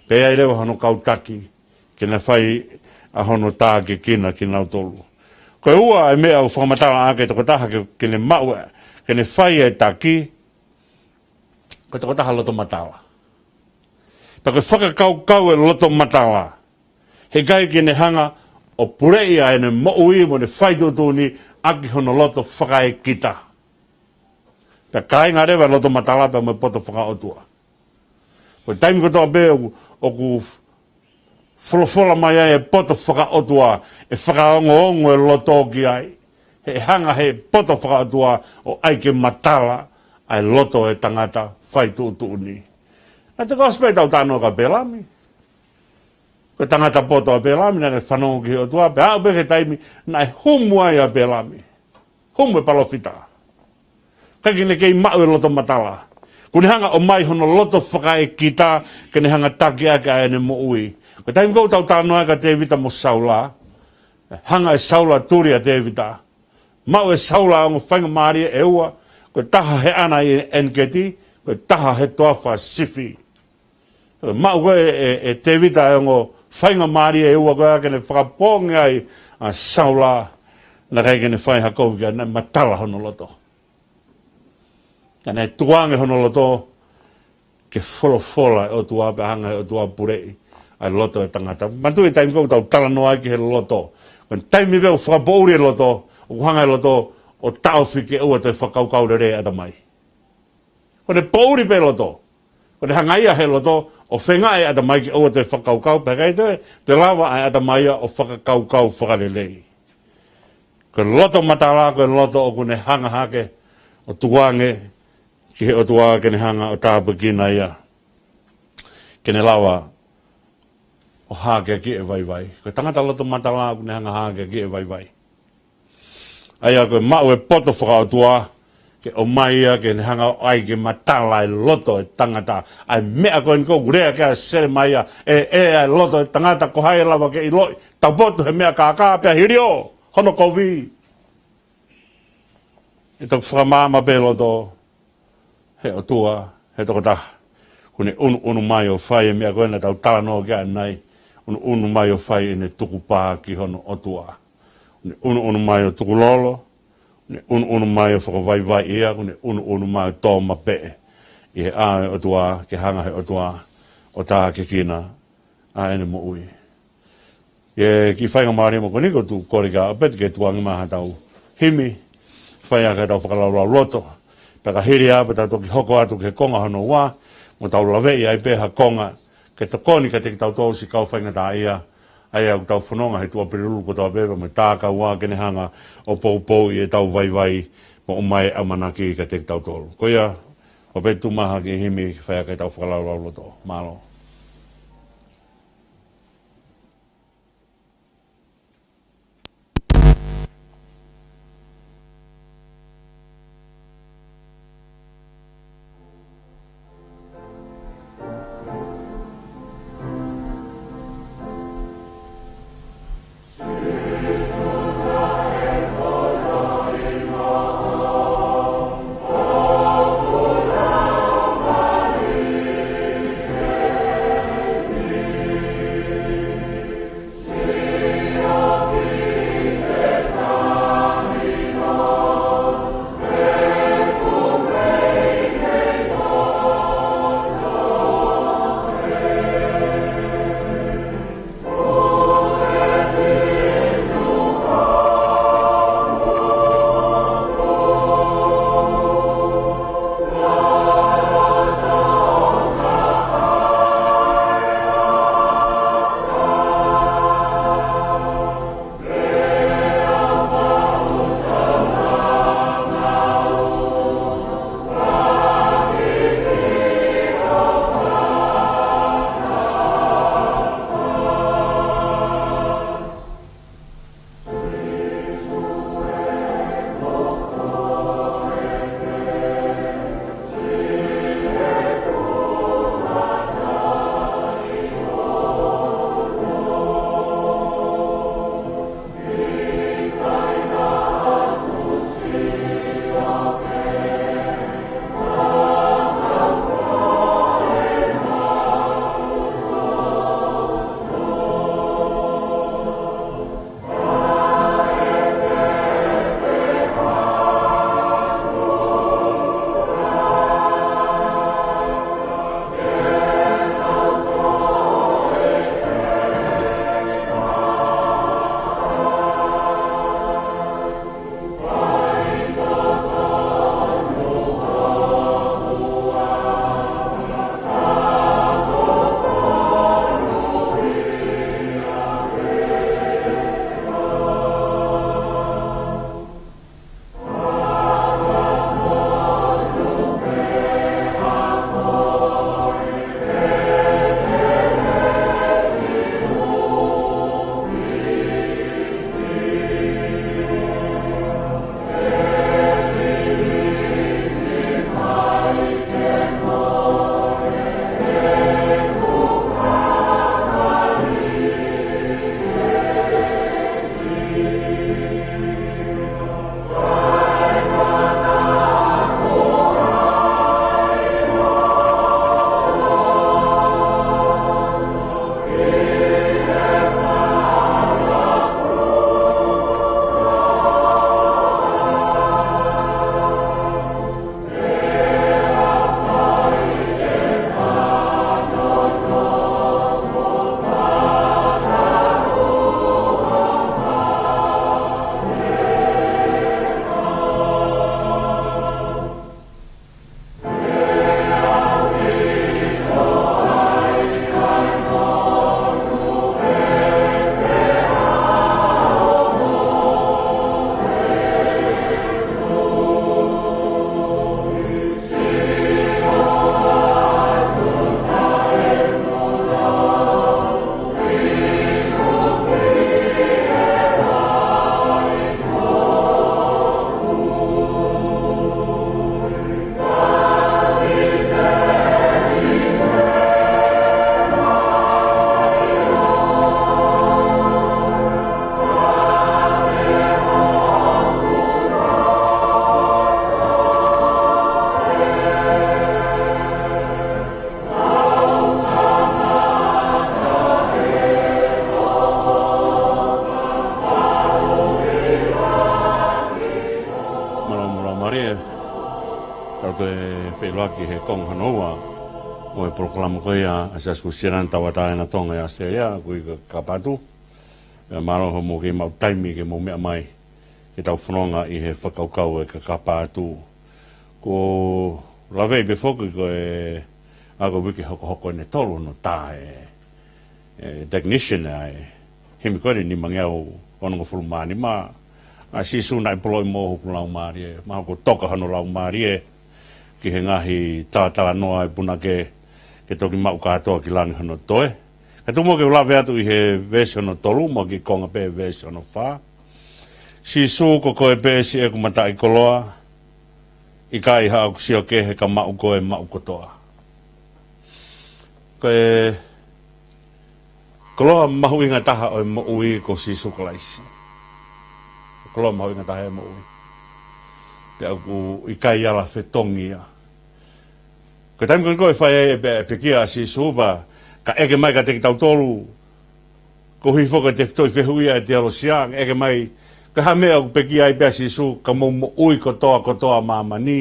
Pea ʻi ai leva hono kau taki ke ne fai ʻa hono tākiekina kinautolu. Ko e ua e meʻa ʻoku fakamatalaʻaki e tokotaha ke, ke ne maʻu, ke ne fai e taki, ko e tokotaha loto matala. Pea ko e fakakaukau e loto matala, heʻikai ke ne hanga ʻo puleʻi ʻa ʻene moʻui mo ʻene fai tuʻutuʻuni ʻaki hono loto fakaekita. Pea kāinga leva e loto matala pea mo e poto fakaʻotua. Ko e taimi kotoa pē ʻoku, ʻoku folofola mai ai e poto fakaʻotua, ʻe fakaongoongo e loto ki ai. He ʻe hanga ʻe he poto fakaʻotua ʻo ʻai ke matala ʻa e loto e tangata fai tuʻutuʻuni. Naʻe toki ʻosi pē ʻetau talanoa kia Pēlami. Ko e tangata poto ʻa Pēlami, naʻa ne fanongo ki he ʻOtua, pea aʻu pē ki he taimi naʻe humu ai ʻa Pēlami. Humu e palōfita. Ka ke ne kei maʻu e loto matala. Kuo ne hanga ʻo ʻomai hono loto fakaekita ke ne hanga ʻo taki ʻaki ʻa ʻene moʻui. Ko e taimi ko ē ʻoku tau talanoa kia Tēvita mo Saula. Hanga ʻe Saula ʻo tuli ʻa Tēvita. Maʻu ʻe Saula ʻa e ongo faingamālie ʻe ua. Ko e taha he ʻana ʻi ʻEniketi, ko e taha he toafa Sifi. Maʻu ko ē ʻe, ʻe Tēvita ʻa e ongo faingamālie ʻe ua ko ē ke ne fakapoongi ai ʻa Saula, naʻe ʻikai ke ne fai ha kovi ki ai, naʻe matala hono loto. Naʻe tukuange hono loto ke folofola e ʻOtua pea hanga ʻe he ʻOtua ʻo puleʻi ʻa e loto e tangata. Manatuʻi e taimi ko ē ʻoku tau talanoa ai ki he loto. Ko e taimi pē ʻoku fakapoʻuli e loto, ʻoku hanga ʻe he loto ʻo taʻofi ke ʻoua toe fakakaukau lelei e ʻatamai. Ko ʻene poʻuli pē loto, Ko ʻene hanga ia he loto ʻo fengaʻi e ʻatamai ke ʻoua toe fakakaukau, pea ʻikai toe, toe lava ʻa e ʻatamai ia ʻo fakakaukau fakalelei. Ko e loto matala, ko e loto ʻoku ne hanga hake ʻo tukuange ki he ʻOtua ke ne hanga ʻo tāpuekina ia, ke ne lava ʻo hākeakiʻi e vaivai. Ko e tangata loto matala ʻoku ne hanga hākeakiʻi e vaivai. ʻA ia ko e maʻu e poto fakaʻotua, ke ʻomai ia ke ne hanga ʻo ʻai ke matala e loto e tangata. ʻA e meʻa ko eni ʻoku lea ki ai ʻa Selemaia, ʻe, ʻe, ʻa e loto e tangata ko hai ʻe lava ke ʻiloʻi, taupotu he meʻa kākā pea hili ʻo hono kovi. ʻE toki fakamaama pē loto he ʻOtua, he tokotaha ʻoku ne ʻunuʻunu mai ʻo fai e meʻa ko ē naʻa tau talanoa ki ai ʻanenai, ʻunuʻunu mai ʻo fai ʻene tukupā ki hono ʻOtua. ʻOku ne ʻunuʻunu mai ʻo tukulolo, ʻoku ne ʻunuʻunu mai ʻo fakavaivaiʻi ia, ʻoku ne ʻunuʻunu mai ʻo tōmapeʻe ʻi he ʻao e ʻOtua, ke hanga he ʻOtua ʻo tākiekina ʻa ʻene moʻui. ʻI he kiʻi faingamālie mo ko eni ʻoku ou kole kia ʻApeti ke tukuange mai haʻatau himi, fai ʻaki haʻatau fakalaulauloto. Pea ka hili ā pea tau toki hoko atu ki he konga hono ua, mo tau laveʻi ai pē ha konga ke tokoni kiate kitautolu siʻi kau faingataʻaʻia, ʻa ia ʻoku tau fononga he tuʻapulelulu kotoa pē, pea mo e takaua ke ne hanga ʻo poupouʻi ʻetau vaivai mo ʻomai e ʻamanaki kiate kitautolu. Ko ia, ʻApeti, tuku mai ha kiʻi himi ke fai ʻaki haʻatau fakalaulauloto. Mālō. Konga hono ua ʻo e polokalama ko ia ʻa e Siasi Uēsiliana Tauʻatāina Tonga ʻi ʻAositelēlia, ko e Kakapa Atu. Pea mālō hoʻomou kei maʻu taimi ke mou meʻa mai ke tau fononga ʻi he fakakaukau ʻo e Kakapa Atu. Ko e lave pē foki ko e ako uike hokohoko ʻeni ʻe tolu hono tā e e, technician ʻa e himi ko eni nimangeau onongofulu mā nima. ʻA Sīsū naʻe poloʻi moʻoku laumālie, mahalo kuo toka hono laumālie ki he ngaahi talatalanoa ʻa e punake, ke toki maʻu kātoa ki langi hono toe. Ka tuku muʻa ke u lave atu ʻi he veesi hono tolu, mo e kiʻi konga pē veesi hono fā. Sīsū, ko koe pē siʻeku mataʻikoloa, ʻikai haʻaku sio kehe ka maʻu koe maʻu kotoa. Ko e koloa mahuʻinga taha ʻo e moʻui ko Sīsū Kalaisi. Koloa mahuʻinga taha ʻo e moʻui. Pea ʻoku ʻikai ala fetongi ia. Ko e taimi ko ē ʻoku fai ai e pe-, pekia ʻa Sīsū pea ka ʻeke mai kiate kitautolu, koeʻuhi foki ko e tefitoʻi fehuʻi ʻa e teolosia, ʻeke mai, ko e hā e meʻa ʻoku pekia ai pē ʻa Sīsū, ka mou moʻui kotoa, kotoa ʻa māmani.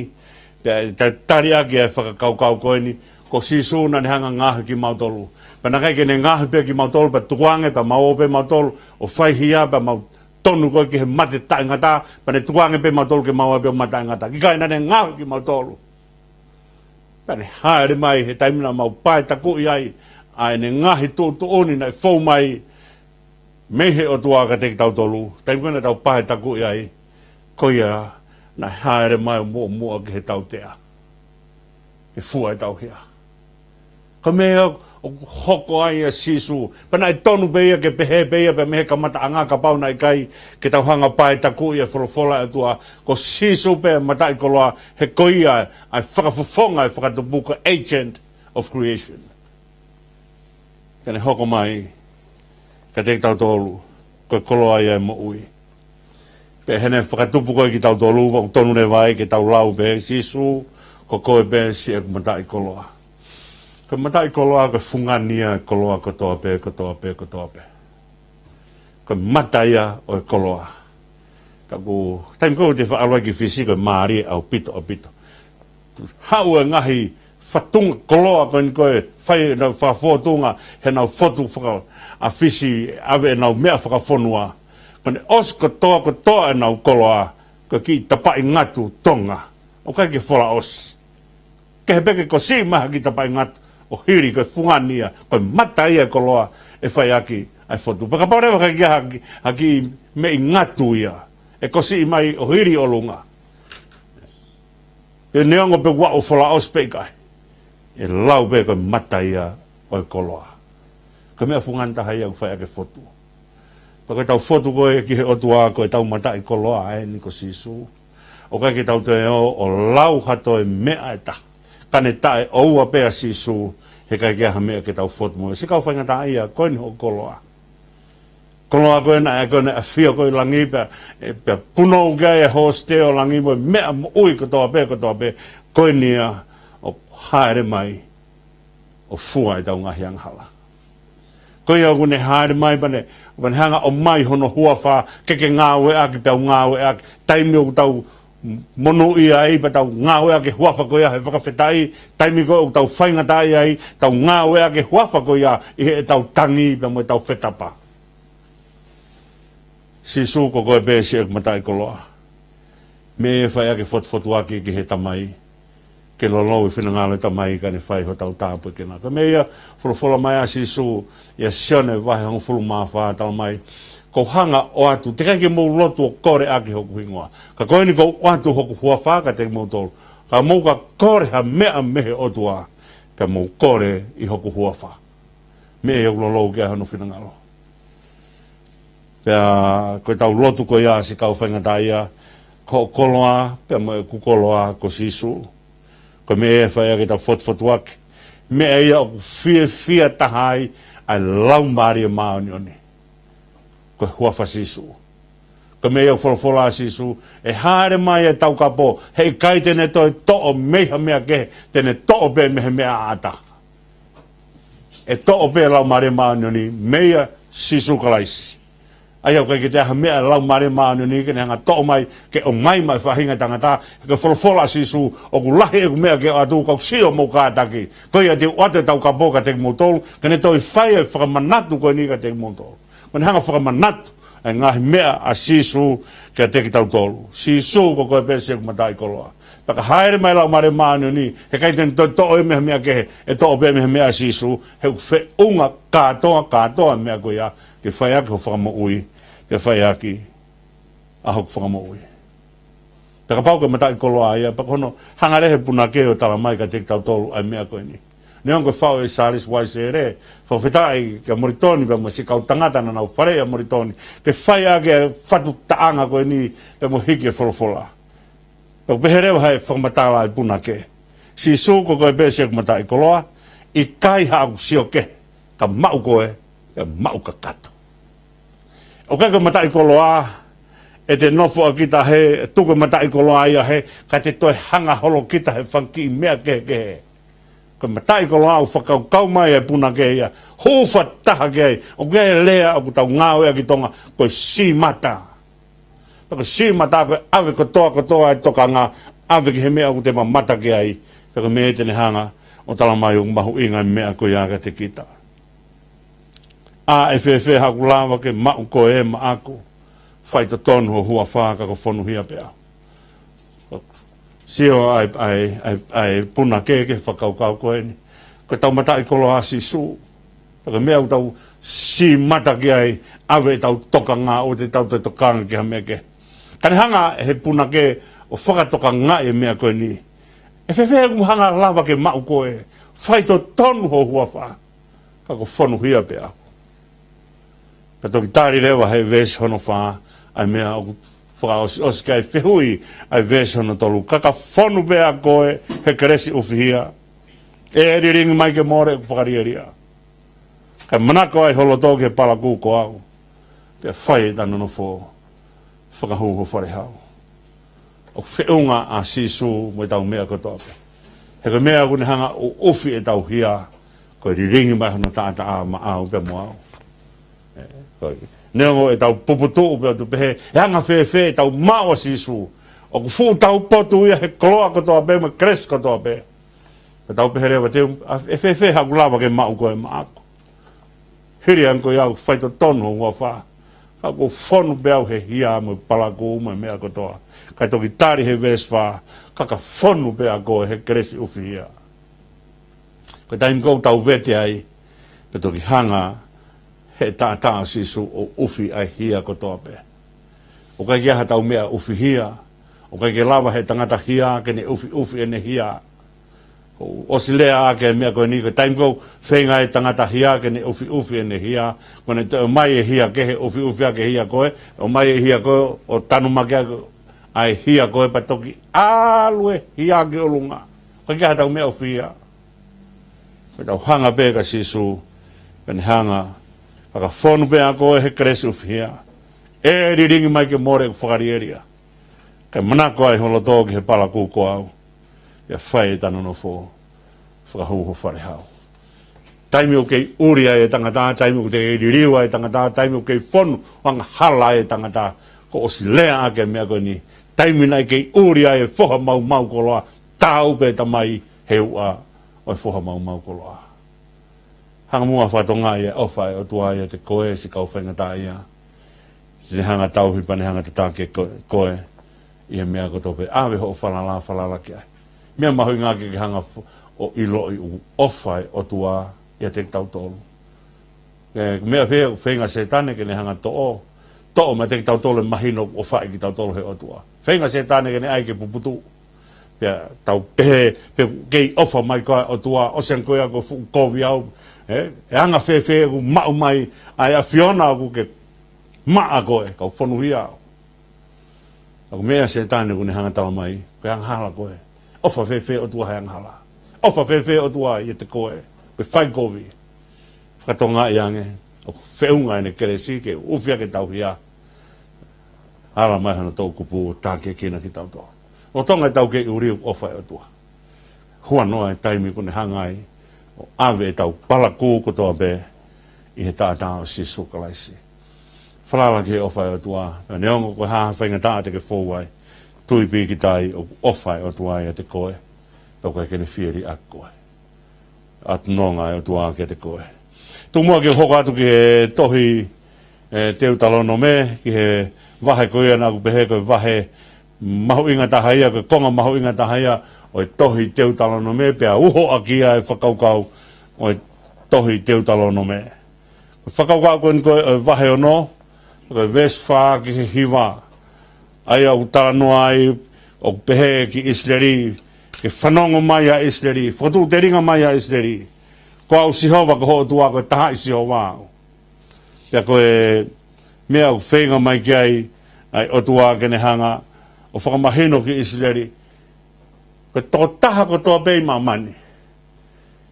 Pea ʻe ta-, tali ʻaki ʻa e fakakaukau ko eni, ko Sīsū naʻa ne hanga ʻo ngaohi kimautolu. Pea naʻe ʻikai ke ne ngaohi pē kimautolu, pea tukuange, pea mau ō pē mautolu ʻo faihia, pea mau tonu ko ē ki he mate taʻengata, pea ne tukuange pē mautolu ke mau ō pē ʻo mate taʻengata. ʻIkai, naʻa ne ngaohi kimautolu. Pea ne hāʻele mai he taimi naʻa mau paetakuʻi ai ʻa ʻene ngaahi tuʻutuʻuni naʻe fou mai mei he ʻOtua kiate kitautolu. Taimi ko ē naʻa tau paetakuʻi ai, ko ia naʻe hāʻele mai ʻo muʻomuʻa ki he tautea, ke fua ʻetau hia. Ko e meʻa ʻoku hoko ai ʻa Sīsū. Pea naʻe tonu pē ia ke pehē pē ia pea mei he kamataʻanga, kapau naʻe ʻikai ke tau hanga ʻo paetakuʻi e folofola ʻa e ʻOtua, ko Sīsū pē mataʻikoloa, he ko ia ʻa e fakafofonga ʻo e fakatupu, ko e agent of creation. Pea ne hoko mai kiate kitautolu, ko e koloa ia ʻo e moʻui. Pea heʻene fakatupu ko ē kitautolu, ʻoku tonu leva ai ke tau lau pē, Sīsū, ko koe pē siʻeku mataʻikoloa. Ko e mataʻikoloa, ko e fungani ia ʻo e koloa kotoa pē, kotoa pē, kotoa pē. Ko e mata ia ʻo e koloa. Ka ko e taimi ko ē te u faʻa ʻalu ai ki Fisi, ko e mālie ʻaupito, ʻaupito. Haʻu e ngaahi fatunga koloa ko eni ko ē, fai ʻenau fakafōtunga heʻenau fotu faka-, ʻa Fisi, ʻave ʻenau meʻa fakafonua. Ko ʻene ʻosi kotoa, kotoa ʻenau koloa, ko e kiʻi tapaʻi ngatu Tonga. ʻOku ʻikai ke fola ʻosi. Kehe pē ke kosiʻi mai ha kiʻi tapaʻi ngatu ʻo hili, ko e fungani ia, ko e mata ia ʻo e koloa ʻe fai ʻaki ʻa e fotu. Pea kapau leva ʻoku ʻikai ke ʻi ai ha kiʻi, ha kiʻi meʻi ngatu ia ʻe kosiʻi mai ʻo hili ʻolunga, pea neongo pe ʻoku fola ʻosi pe ʻikai, ʻe lau pē ko e mata ia ʻo e koloa. Ko e meʻa fungani taha ia ʻoku fai ʻaki e fotu. Pea ko ʻetau fotu ko ē ki he ʻOtua, ko ʻetau mataʻikoloa eni ko Sīsū. ʻOku ʻikai ke tau toe ō ʻo lau ha toe meʻa ʻe taha, ka ne taʻeʻoua pē ʻa Sīsū, he ʻikai ke ʻi ai ha meʻa ke tau fotu mo ia. Siʻi kau faingataʻaʻia, ko eni hoʻo koloa. Koloa ko ē naʻe, ko ē naʻe ʻafio ko ē ʻi langi pea, ʻe, pea punou ki ai e hosite ʻo langi mo e meʻa moʻui kotoa pē, kotoa pē, ko eni ia ʻoku hāʻele mai ʻo fua ʻetau ngaahi angahala. Ko ia ʻoku ne hāʻele mai pea ne, pea ne hanga ʻo ʻomai hono huafa ke ke ngāueʻaki pea u ngāueʻaki. Taimi ʻoku tau monūʻia ai pea tau ngāueʻaki e huafa ko ia he fakafetaʻi. Taimi ko ē ʻoku tau faingataʻaʻia ai, tau ngāueʻaki e huafa ko ia ʻi heʻetau tangi pea mo ʻetau fetapa. Sīsū, ko koe pē siʻeku mataʻikoloa. Meʻa ia ʻe fai ʻaki e fotufotuaki ki he Tamai, ke lolou e finangalo e Tamai kae ne fai hotau tāpuekina. Ko e meʻa ia ʻoku folofola mai ʻa Sīsū ʻia Sione vahe hongofulu mā fā, talamai, ko u hanga ʻo ʻoatu, teʻeki ai ke mou lotu ʻo kole ʻaki hoku hingoa. Ka ko eni kuo u ʻoatu hoku huafa kiate kimoutolu. Ka mou ka kole ha meʻa mei he ʻOtua, pea mou kole ʻi hoku huafa. Meʻa ia ʻoku lolou ki ai hono finangalo. Pea ko ʻetau lotu ko ia, siʻi kau faingataʻaʻia, ko hoʻo koloa pea mo ʻeku koloa ko Sīsū. Ko e meʻa ia ʻe fai ʻaki ʻetau fotufotuaki. Meʻa ia ʻoku fiefia taha ai ʻa e Laumālie Māʻoniʻoni, ko e huafa Sīsū. Ko e meʻa ia ʻoku folofola ʻa Sīsū, ʻe hāʻele mai e Taukapo, heʻikai te ne toe toʻo mei ha meʻa kehe, te ne toʻo pē mei he meʻa ʻataʻatā. ʻE toʻo pē Laumālie Māʻoniʻoni meia Sīsū Kalaisi. ʻA ia ʻoku ʻikai ke toe ʻi ai ha meʻa ʻa e Laumālie Māʻoniʻoni ke ne hanga ʻo toʻo mai, ke ʻomai maʻa e faʻahinga ʻo e tangata, he ko e folofola ʻa Sīsū, ʻoku lahi ʻeku meʻa ke u ʻoatu, kau sio mo kātaki. Ko ia te u ʻoatu ʻa e taukapo kiate kimoutolu, ke ne toe fai ʻa e fakamanatu ko eni kiate kimoutolu. Ko ʻene hanga ʻo fakamanatu ʻa e ngaahi meʻa ʻa Sīsū kiate kitautolu. Sīsū ko koe pē siʻeku mataʻikoloa. Pea ka hāʻele mai e Laumālie Māʻoniʻoni, he ʻikai te ne toe toʻo ia mei ha meʻa kehe, ʻe toʻo pē mei he meʻa ʻa Sīsū, he ʻoku feʻunga kātoa, kātoa e meʻa ko ia, ke fai ʻaki hoʻo fakamoʻui, ke fai ʻaki ʻa hoku fakamoʻui. Pea kapau ko e mataʻikoloa ia, pea ko hono hanga leva ʻe he punake ʻo tala mai kiate kitautolu ʻa e meʻa ko eni. Neongo ʻoku faʻu ʻe Sālesi Uaisele, fakafetaʻi kia Molitoni pea mo siʻi kau tangata naʻa nau faleʻi ʻa Molitoni, ke fai ʻaki e fatu taʻanga ko eni pea mo e hiki e folofola. Pea ʻoku pehē leva ʻe he fakamatala ʻa e punake: Sīsū ko koe pē siʻeku mataʻikoloa, ʻikai haʻaku sio kehe, ka maʻu koe, ke maʻu kakato. ʻOku ʻikai ko e mataʻikoloa ʻe te nofo ʻa kita he, tuku e mataʻikoloa ia he, ka te toe hanga holo kita he fanga kiʻi meʻa kehekehe. Ko e mataʻikoloa ʻoku fakakaukau mai ʻa e punake ia, hū fakataha ki ai, ʻoku ʻi ai e lea ʻoku tau ngāueʻaki ʻi Tonga, ko e sīmata. Pea ko e sīmata ko e ʻave kotoa kotoa e tokanga, ʻave ki he meʻa ʻoku te mamata ki ai, pea ko e meʻa ia te ne hanga ʻo tala mai ʻoku mahuʻinga e meʻa ko ia kiate kita. ʻA ʻe fēfē haʻaku lava ke maʻu koe maʻaku, faitotonu ho huafa ka ko e fonuhia pē au. Sio ʻa e, ʻa e, ʻa e, ʻa e punake ki he fakakaukau ko eni. Ko ʻetau mataʻikoloa ʻa Sīsū. Pea ko e meʻa ʻoku tau sīmata ki ai, ʻave ʻetau tokanga, ʻoua te tau toe tokanga ki ha meʻa kehe. Ka ne hanga ʻe he punake ʻo fakatokangaʻi e meʻa ko eni. ʻE fēfē ʻeku hanga lava ke maʻu koe, faitotonu ho huafa, ka ko e fonuhia pē au. Pea toki tali leva ʻe he veesi hono fā ʻa e meʻa ʻoku fakaʻosiʻosi ki ai e fehuʻi ʻa e veesi hono tolu: Ka ka fonu pē ʻa koe he kelesi ʻufihia, ʻe lilingi mai ke mole ʻeku fakalielia. Kae manako ai ho loto ki he palakū ko au, pea fai ʻeta nonofo, fakahū ho fale hau. ʻOku feʻunga ʻa Sīsū mo ʻetau meʻa kotoa pē. He ko e meʻa ʻoku ne hanga ʻo ʻufi ʻetau hia, ko e lilingi mai hono taʻataʻa maʻau pea mo au. ʻE, ko e, neongo ʻetau puputuʻu pea ʻoku pehē, ʻe anga fēfē ʻetau maʻu ʻa Sīsū. ʻOku fuʻu taupotu ia he koloa kotoa pē, mo e kelesi kotoa pē. Pea tau pehē leva te u, ʻa, ʻe fēfē haʻaku lava ke maʻu koe maʻaku. Hili ange ko ia ʻoku faitotonu ho huafa, ka ʻoku ou fonu pē au he hia mo e palakū mo e meʻa kotoa. Kae toki tali ʻe he veesi fā: Ka ka fonu pē ʻa koe he kelesi ʻufihia. Ko e taimi ʻoku tau vete ai, pea toki hanga ʻe he taʻataʻa ʻo Sīsū ʻo ʻufi ʻa e hia kotoa pē. ʻOku ʻikai ke ʻi ai haʻatau meʻa ʻufihia, ʻoku ʻikai ke lava ʻe he tangata hia ke ne ʻufiʻufi ʻene hia. ʻOsi lea ʻaki e meʻa ko eni, ko e taimi ʻoku feinga ai e tangata hia ke ne ʻufiʻufi ʻene hia, ko ʻene toe ʻomai e hia kehe, ʻufiʻufi ʻaki e hia ko ē, ʻomai e hia ko ē ʻo tanumaki ʻaki ʻa e hia ko ē pea toki ʻalu e hia ki ʻolunga. ʻOku ʻikai ke ʻi ai haʻatau meʻa ʻufihia. Ko ʻetau hanga pē kia Sīsū, pea ne hanga, ka ka fonu pē ʻa koe he kelesi ʻufihia, ʻe lilingi mai ke mole ʻeku fakalielia. Kae manako ai ho loto ki he palakū ko au, pea fai ʻeta nonofo, fakahū ho fale hau. Taimi ʻoku kei ʻuli ai e tangata, taimi ʻoku kei liliu ai e tangata, taimi ʻoku kei fonu ʻo angahala ai e tangata, kuo ʻosi lea ʻaki e meʻa ko eni. Taimi naʻe kei ʻuli ai e foha maumau koloa, taau pē Tamai he uʻa ʻo e foha maumau koloa. Hanga muʻa ʻo fakatokangaʻi e ʻofa ʻa e ʻOtua ʻiate koe siʻi kau faingataʻaʻia. Te ne hanga ʻo tauhi pea ne hanga ʻo tataki ko-, koe ʻi he meʻa kotoa pē. ʻAve hoʻo falala, falala ki ai. Meʻa mahuʻinga ke ke hanga fo-, ʻo ʻiloʻi ʻoku ʻofa e ʻOtua ʻiate kitautolu. Ko e meʻa fē ʻoku feinga ʻa Sētane ke ne hanga ʻo toʻo, toʻo meiate kitautolu e mahino ʻoku ʻofaʻi kitautolu ʻe he ʻOtua. Feinga ʻa Sētane ke ne ʻai ke puputuʻu. Pea tau pehē, pe ʻoku kei ʻofa mai koā e ʻOtua, ʻosi ange ko ia kuo fuʻu kovi au, ē? ʻE anga fēfē ʻeku maʻu mai ʻa e ʻAfiona ʻoku ke maʻa koe, kau fonuhia au. Ka ko e meʻa ʻa Sētane ʻoku ne hanga ʻo tala mai, ko e angahala koe. ʻOfa fēfē e ʻOtua he angahala. ʻOfa fēfē e ʻOtua ʻiate koe, ko e fai kovi. Fakatokangaʻi ange, ʻoku feʻunga ʻene kelesi ke ʻufi ʻaki ʻetau hia. Ala mai hono toʻukupu ʻo tākiekina kitautolu. Lolotonga ʻetau kei ʻuli ʻoku ʻofa e ʻOtua. Huanoa e taimi ʻoku ne hanga ai ʻo ʻave ʻetau palakū kotoa pē ʻi he taʻataʻa ʻo Sīsū Kalaisi. Falala ki he ʻofa ʻa e ʻOtua. Neongo ko e hā ha faingataʻa te ke fou ai, tui pīkitai ʻoku ʻofa ʻa e ʻOtua ʻiate koe, pea ʻoku ʻikai ke ne fie liʻaki koe. ʻAtononga ʻa e ʻOtua kiate koe. Tuku muʻa ke u hoko atu ki he tohi, ē, Teutalonome, ki he vahe ko ia naʻa ku pehē ko e vahe mahuʻinga taha ia, ko e konga mahuʻinga taha ia ʻo e tohi Teutalonome, pea uho ʻaki ia e fakakaukau ʻo e tohi Teutalonome. Ko e fakakaukau ko eni ko e vahe ono, ko e veesi fā ki he hiva. ʻA ia ʻoku talanoa ai, ʻoku pehē ki ʻIsileli, ke fanongo mai ʻa ʻIsileli, fakatuʻutelinga mai ʻa ʻIsileli. Ko au Sihova ko ho ʻOtua, ko e taha ʻi Sihova au. Pea ko e meʻa ʻoku feinga mai ki ai ʻa e ʻOtua ke ne hanga ʻo fakamahino ki ʻIsileli, ko e tokotaha kotoa pē ʻi māmani,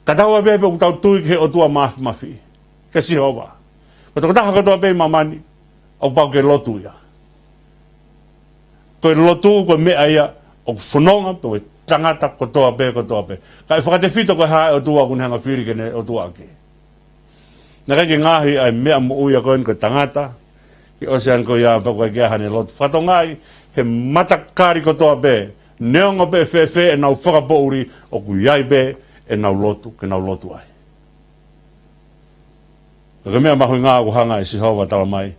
ka tau ʻa pē pē ʻoku tau tui ki he ʻOtua Māfimafi, ki Sihova. Ko e tokotaha kotoa pē ʻi māmani, ʻoku pau ke lotu ia. Ko e lotu, ko e meʻa ia ʻoku fononga pē ʻa e tangata kotoa pē, kotoa pē. Ka ʻe fakatefito ko e hā e ʻOtua ʻoku ne hanga fili ke ne ʻOtua ʻaki. Naʻe ʻikai ke ngaohi ʻa e meʻa moʻui ko eni ko e tangata, ke ʻosi ʻa eni ko ia pea ʻoku ʻikai ke ʻi ai haʻane lotu. Fakatokangaʻi, he matakali kotoa pē, neongo pē fēfē ʻenau fakapoʻuli, ʻoku ʻi ai pē ʻenau lotu, ke nau lotu ai. Ko e meʻa mahuʻinga ʻoku hanga ʻe Sihova ʻo talamai,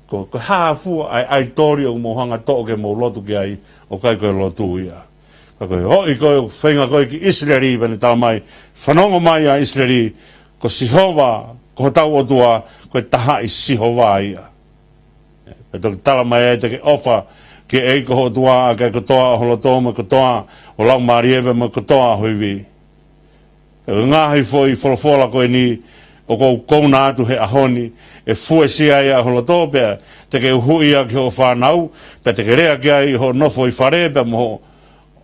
ko, ko e hā fua ʻa e ʻaitoli ʻoku mou hanga ʻo toʻo ke mou lotu ki ai, ʻoku ʻikai ko e lotu ia. Ka ko e hoʻi ko ē ʻoku feinga ko ē ki ʻIsileli, pea ne talamai, fanongo mai ʻa ʻIsileli, ko Sihova ko hotau ʻOtua, ko e taha ʻi Sihova ia. Pea toki talamai ai, te ke ʻofa ki he ʻEiki ko ho ʻOtua ʻaki ʻa e kotoa ʻo ho loto, mo e kotoa ʻo ho laumālie, pea mo e kotoa ʻo ho ivi. Pea ko e ngaahi foʻi folofola ko eni ʻoku ou kouna atu he ʻaho ni, ʻe fuesia ai ʻa ho loto, pea te ke uhuʻi ia ki hoʻo fānau, pea te ke lea ki ai ʻi hoʻo nofo ʻi fale, pea mo hoʻo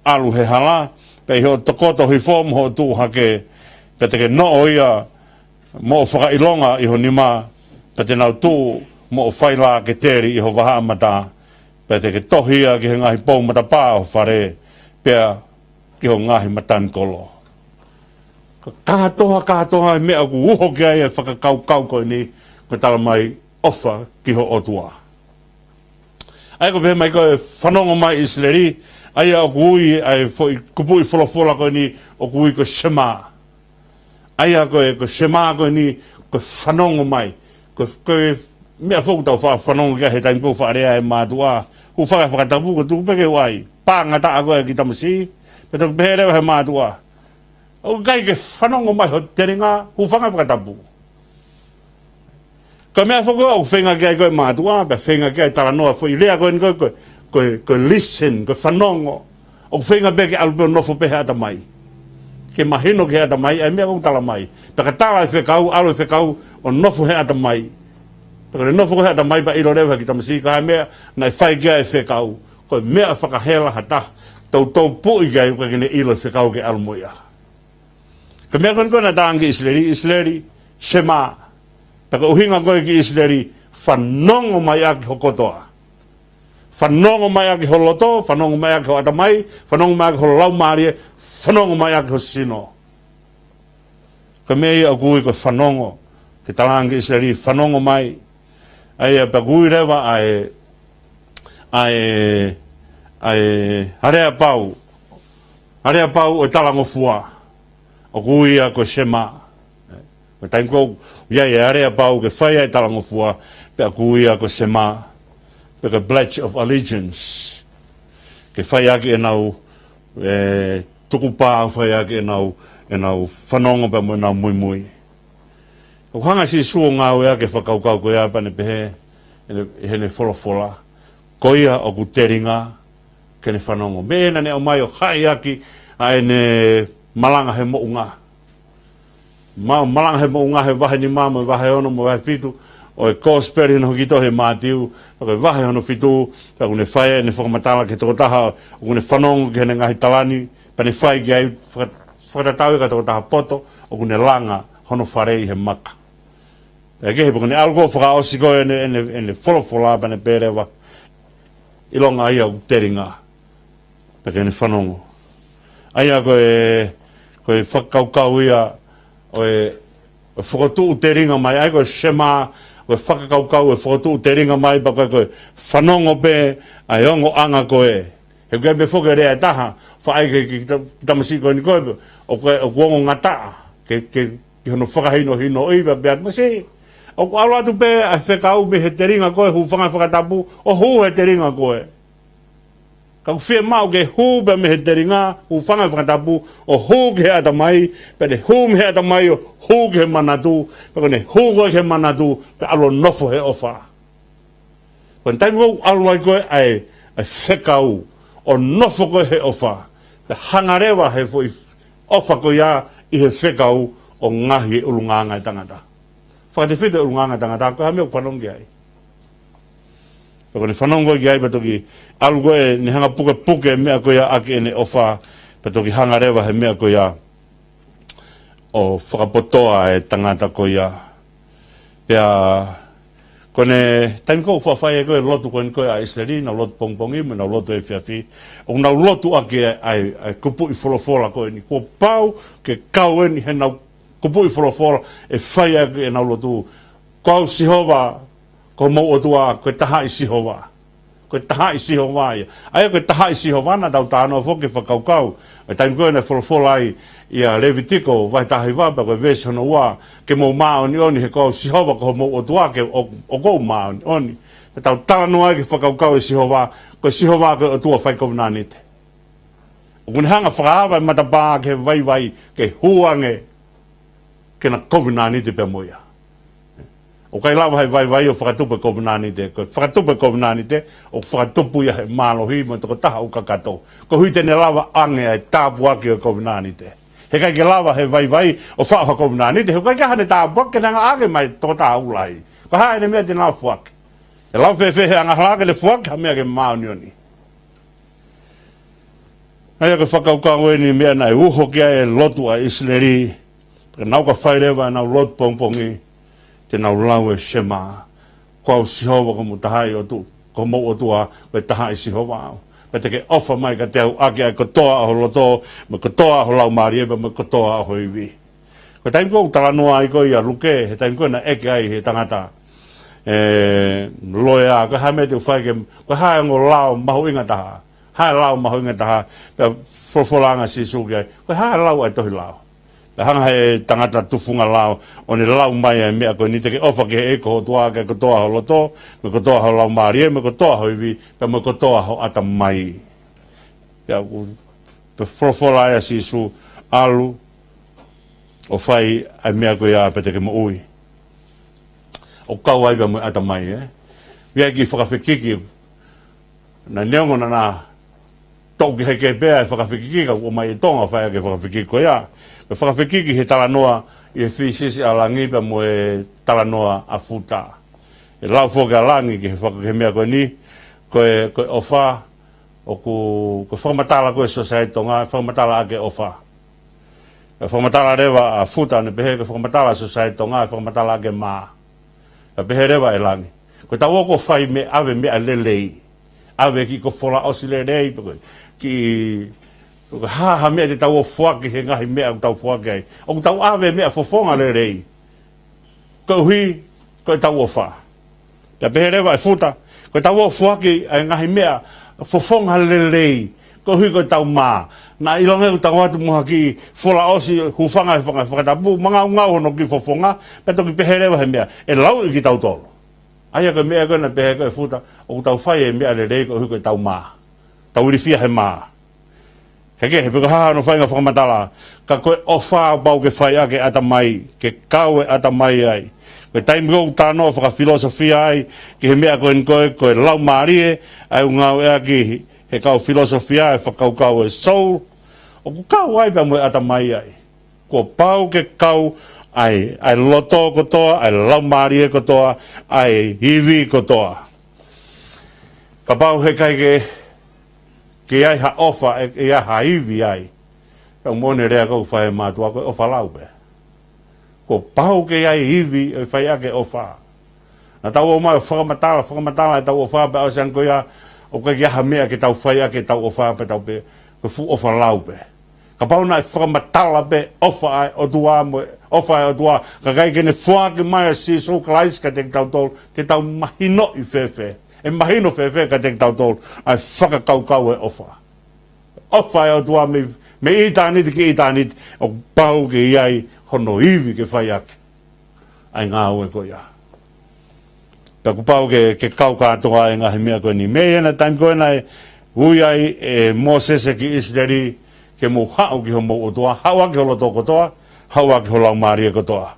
ʻalu he hala, pea ʻi hoʻo tokoto hifo mo hoʻo tuʻu hake, pea te ke noʻo ia moʻo fakaʻilonga ʻi ho nima, pea te nau tuʻu moʻo failaketeli ʻi ho vahaʻa mata, pea te ke tohi ia ki he ngaahi pou matapā ʻo ho fale, pea ki ho ngaahi matanikolo. Ka kātoa, kātoa e meʻa ʻoku uho ki ai e fakakaukau ko eni, ko e talamai ʻofa ki ho ʻOtua. ʻA ia ko e pehē mai ko e fanongo mai ʻIsileli, ʻa ia ʻoku ui ʻa e foʻi kupuʻi folofola ko eni ʻoku ui ko e Shema. ʻA ia ko e, ko e Shema ko eni, ko e fanongo mai. Ko, ko e meʻa foki ʻoku tau faʻa fanongo ki ai he taimi ʻoku faʻa lea e mātuʻa. Hūfanga he fakatapu, ko e tuku pē ke u ʻai. Pā ngataʻa ko ē ki tamasiʻi, pea toki pehē leva he mātuʻa, ʻoku ʻikai ke fanongo mai ho telinga, hūfanga he fakatapu. Ko e meʻa foki ʻoku feinga ki ai ko ē mātuʻa, pea feinga ki ai talanoa foʻi lea ko eni ko e, ko e, ko e, ko e listen, ko e fanongo. ʻOku feinga pē ke ʻalu pē ʻo nofo pē he ʻatamai, ke mahino ki he ʻatamai ʻa e meʻa ʻoku talamai. Pea ka tala e fekau, ʻalu e fekau ʻo nofo he ʻatamai. Pea ka ne nofo ko ē he ʻatamai pea ʻilo leva ki tamasiʻi ko e hā e meʻa naʻe fai ki ai e fekau. Ko e meʻa fakahela ha taha, toutou puʻi ki ai ʻoku ʻikai ke ne ʻilo e fekau ke ʻalu mo ia. Ko e meʻa ko eni ko ē naʻe talaange ki ʻIsileli, ʻIsileli, Shema. Pea ko e ʻuhinga ko ē ki ʻIsileli, fanongo mai ʻaki ho kotoa. Fanongo mai ʻaki ho loto, fanongo mai ʻaki ho ʻatamai, fanongo mai ʻaki ho laumālie, fanongo mai ʻaki ho sino. Ko e meʻa ia ʻoku ui ko e fanongo, ke talaange ki ʻIsileli, fanongo mai. ʻA ia pea ʻoku ui leva ʻa e, ʻa e, ʻa e aleapau, aleapau ʻo e talangofua, ʻoku ui ia ko e Shema. Ko e taimi ʻoku ʻi ai e aleapau ke fai ai e talangofua, pea ʻoku ui ia ko e Shema, pe ko e Pledge of Allegiance. Ke fai ʻaki ʻenau, ē, tukupā, fai ʻaki ʻenau, ʻenau fanongo pea mo ʻenau muimui. ʻOku hanga ʻe Sīsū ʻo ngāueʻaki e fakakaukau ko ia pea ne pehē, ʻene, heʻene folofola, ko ia ʻoku telinga ke ne fanongo. Meʻa naʻa ne ʻomai ʻo haʻi ʻaki ʻa ʻene malanga he moʻunga. Ma-, malanga he moʻunga he vahe nima mo e vahe ono mo e vahe fitu ʻo e Kosipeli naʻe hiki tohi ʻe Mātiu, pea ko e vahe hono fitu, pea ʻoku ne fai ʻene fakamatala ki he tokotaha ʻoku ne fanongo ki heʻene ngaahi tala ni, pea ne fai ki ai faka-, fakatatau ki ha tokotaha poto ʻoku ne langa hono fale ʻi he maka. Pea kehe pea ko ʻene ʻalu ko ē ʻo fakaʻosi ko ē ʻene, ʻene, ʻene folofola pea ne pehē leva, ʻilonga ia ʻoku telinga, pea ke ne fanongo. ʻA ia ko e, ko e fakakaukau ia ʻo e, ʻo e fakatuʻutelinga mai, ʻa ia ko e Shema, ʻo ko e fakakaukau ʻe fokotuʻu telinga mai pea ko e, ko e fanongo pē ʻa e ongoʻanga ko ē. He ʻoku ʻi ai pē foki e lea ʻe taha, faʻa ʻai ki he, ki he ta-, tamasiʻi ko eni ko ē, ʻoku, ʻoku ongo ngataʻa, ke, ke, ki hono fakahinohinoʻi pea pehē atu, masiʻi, ʻoku ʻalu atu pē ʻa e fekau mei he telinga ko ē, hūfanga he fakatapu, ʻo hū he telinga ko ē. Ka ʻoku fiemaʻu ke hū pē mei he telinga, hūfanga he fakatapu, ʻo hū ki he ʻatamai, pea ne hū mei he ʻatamai, ʻo hū ki he manatu, pea ko ʻene hū ko ē ki he manatu, pea ʻalu ʻo nofo he ʻofa. Ko e taimi ʻoku ʻalu ai ko ē ʻa e, ʻa e fekau, ʻo nofo ko ē he ʻofa, pea hanga leva he foʻi ʻofa ko ia ʻi he fekau ʻo ngaohi e ʻulungaanga ʻo e tangata. Fakatefito e ʻulungaanga ʻo e tangata, ko e hā e meʻa ʻoku fanongo ki ai. Pea ko ʻene fanongo ki ai pea toki ʻalu ko ē, ne hanga pukepuke e meʻa ko ia ʻaki ʻene ʻofa, pea toki hanga leva he meʻa ko ia ʻo fakapotoʻi e tangata ko ia. Pea ko ʻene taimi ko ē ʻoku faʻa fai ai ko ē e lotu ko eni ko ē ʻa ʻIsileli, nau lotu pongipongi, mo nau lotu efiafi, ʻoku nau lotu ʻaki ʻa e, ʻa e, ʻa e kupuʻi folofola ko eni. Kuo pau ke kau eni heʻenau kupuʻi folofola ʻe fai ʻaki ʻenau lotu. Ko au Sihova, ko homou ʻOtua, ko e taha ʻi Sihova. Ko e taha ʻi Sihova ia. ʻA ia ko e taha ʻi Sihova naʻa tau talanoa foki he fakakaukau. ʻI he taimi ko ē naʻe folofola ai ʻia Levitiko vahe taha hiva pea ko e veesi hono ua, ke mou māʻoniʻoni he ko au Sihova ko homou ʻOtua ke ʻo, ʻoku ou māʻoniʻoni. Pea tau talanoa ai ki he fakakaukau ʻo Sihova, ko Sihova ko e ʻOtua fai kovinānite. ʻOku ne hanga fakaava e matapā ki he vaivai, ke hū ange ke na kovinānite pea mo ia. ʻOku ʻikai lava he vaivai ʻo fakatupu e kovinānite. Ko e fakatupu e kovinānite, ʻoku fakatupu ia he mālohi mo e tokotaha ʻoku kakato. Koeʻuhi te ne lava ange ʻa e tāpuaki ʻo e kovinānite. He ʻikai ke lava he vaivai ʻo faʻu ha kovinānite, he ʻoku ʻikai ke ʻi ai haʻane tāpuaki ke ne hanga ʻo ʻoange mai e tokotaha ʻoku lahi. Ko e hā ʻene meʻa te ne lava foaki? ʻE lava fēfē he angahala ke ne foaki ha meʻa ke māʻoniʻoni? ʻA ia ko e fakakaukau eni e meʻa naʻe uho ki ai e lotu ʻa ʻIsileli. Pea nau ka fai leva ʻenau lotu pongipongi, te nau lau e Shema. Ko au Sihova ko homou taha ʻi ʻOtu-, ko homou ʻOtua, ko e taha ʻi Sihova au. Pea te ke ʻofa mai kiate au ʻaki ʻa e kotoa ʻo ho loto, mo e kotoa ʻo ho laumālie, pea mo e kotoa ʻo ho ivi. Ko e taimi ko ē ʻoku talanoa ai ko ē ʻia Luke, he taimi ko ē naʻe ʻeke ai he tangata, ē, loea, ko e hā e meʻa te u fai ke, ko e hā e ongo lao mahuʻinga taha. Hā e lao mahuʻinga taha, pea folofola ange ʻa Sīsū ki ai. Ko e hā e lau ʻa e tohi lao? Pea hanga he tangata tufunga lao, ʻo ne lau mai e meʻa ko eni, te ke ʻofa ki he ʻEiki ko ho ʻOtua ʻaki ʻa e kotoa ho loto, mo e kotoa ho laumālie, mo e kotoa ho ivi, pea mo e kotoa ho ʻatamai. Pea ʻoku, pea folofola ai ʻa Sīsū, ʻalu ʻo fai ʻa e meʻa ko ia pea te ke moʻui. ʻOku kau ai pea mo e ʻatamai, ē? ʻI ai e kiʻi fakafekiki, naʻe neongo naʻa na toʻu kehekehe pē ʻa e fakafekiki, ka ʻomai ʻe Tonga ʻo fai ʻaki e fakafekiki ko ia. Ko e fakafekiki he talanoa ʻi he fisisi ʻa Langi pea mo e talanoa ʻa Futa. ʻE lau foki ʻa Langi ki he faka-, ki he meʻa ko eni, ko e, ko e ʻofa, ʻoku, ko e fakamatala ko ē ʻa e sōsaieti Tonga, fakamatala ʻaki e ʻofa. ʻE fakamatala leva ʻa Futa ʻo ne pehē ko e fakamatala ʻa e sōsaieti Tonga, fakamatala ʻaki e mā. Pea pehē leva ʻe Langi, ko ʻetau ō ʻo fai meʻa, ʻave meʻa lelei. ʻAve kiʻi ko e folaʻosi lelei, pe ko e kiʻi, pe ko e hā ha meʻa te tau ō ʻo foaki he ngaahi meʻa ʻoku tau foaki ai. ʻOku tau ʻave meʻa fofonga lelei. Koeʻuhi ko ʻetau ʻofa. Pea pehē leva ʻe Futa, ko ʻetau ō ʻo foaki ʻa e ngaahi meʻa fofonga lelei, koeʻuhi ko ʻetau mā. Naʻa ʻiloange ʻoku tau ō atu mo ha kiʻi folaʻosi hūfanga he faka-, fakatapu, mangaungau hono kiʻi fofonga, pea toki pehē leva he meʻa, ʻe lauʻi kitautolu. ʻA ia ko e meʻa ko ē naʻe pehē ko ē ʻe Futa, ʻoku tau fai e meʻa lelei koeʻuhi ko ʻetau mā. Tau ilifia he mā. Kae kehe, pe ko e hā hono faʻahinga fakamatala, ka ko e ʻofa ʻoku pau ke fai ʻaki e ʻatamai, ke kau e ʻatamai ai. Ko e taimi ko ē ʻoku talanoa fakafilosofia ai ki he meʻa ko eni ko ē, ko e laumālie, ʻa ia ʻoku ngāueʻaki he kau filosofia e fakakaukau e soul, ʻoku kau ai pea mo e ʻatamai ai. Kuo pau ke kau ai ʻa e loto kotoa, ʻa e laumālie kotoa, ʻa e ivi kotoa. Kapau he ʻikai ke ke ʻi ai ha ʻofa, ʻe, ʻe ʻi ai ha ivi ai. Ka ʻoku moʻoni e lea ʻoku fai ʻe he mātuʻa ko e ʻofa lau pē. Kuo pau ke ʻi ai e ivi ʻe fai ʻaki e ʻofa. Naʻa tau ō mai ʻo fakamatala, fakamatala ʻetau ʻofa pea ʻosi ange ko ia, ʻoku ʻikai ke ʻi ai ha meʻa ke tau fai ʻaki ʻetau ʻofa pea tau pehē ko e fuʻu ʻofa lau pē. Kapau naʻe fakama-, tala pē ʻofa ʻa e ʻOtua mo e ʻofa ʻa e ʻOtua, kae ʻikai ke ne foaki mai ʻa Sīsū Kalaisi kiate kitautolu, te tau mahinoʻi fēfē? ʻE mahino fēfē kiate kitautolu ʻa e fakakaukau ʻo e ʻofa? ʻOfa ʻa e ʻOtua mei, mei ʻitāniti ki ʻitāniti, ʻoku pau ke ʻi ai hono ivi ke fai ʻaki ʻa e ngāue ko ia. Pea kuo pau ke, ke kau kātoa e ngaahi meʻa ko eni. Mei heʻena taimi ko ē naʻe ui ai ʻe Mōsese ki ʻIsileli, ke mou haʻu ki homou ʻOtua, haʻu ʻaki ho loto kotoa, haʻu ʻaki ho laumālie kotoa.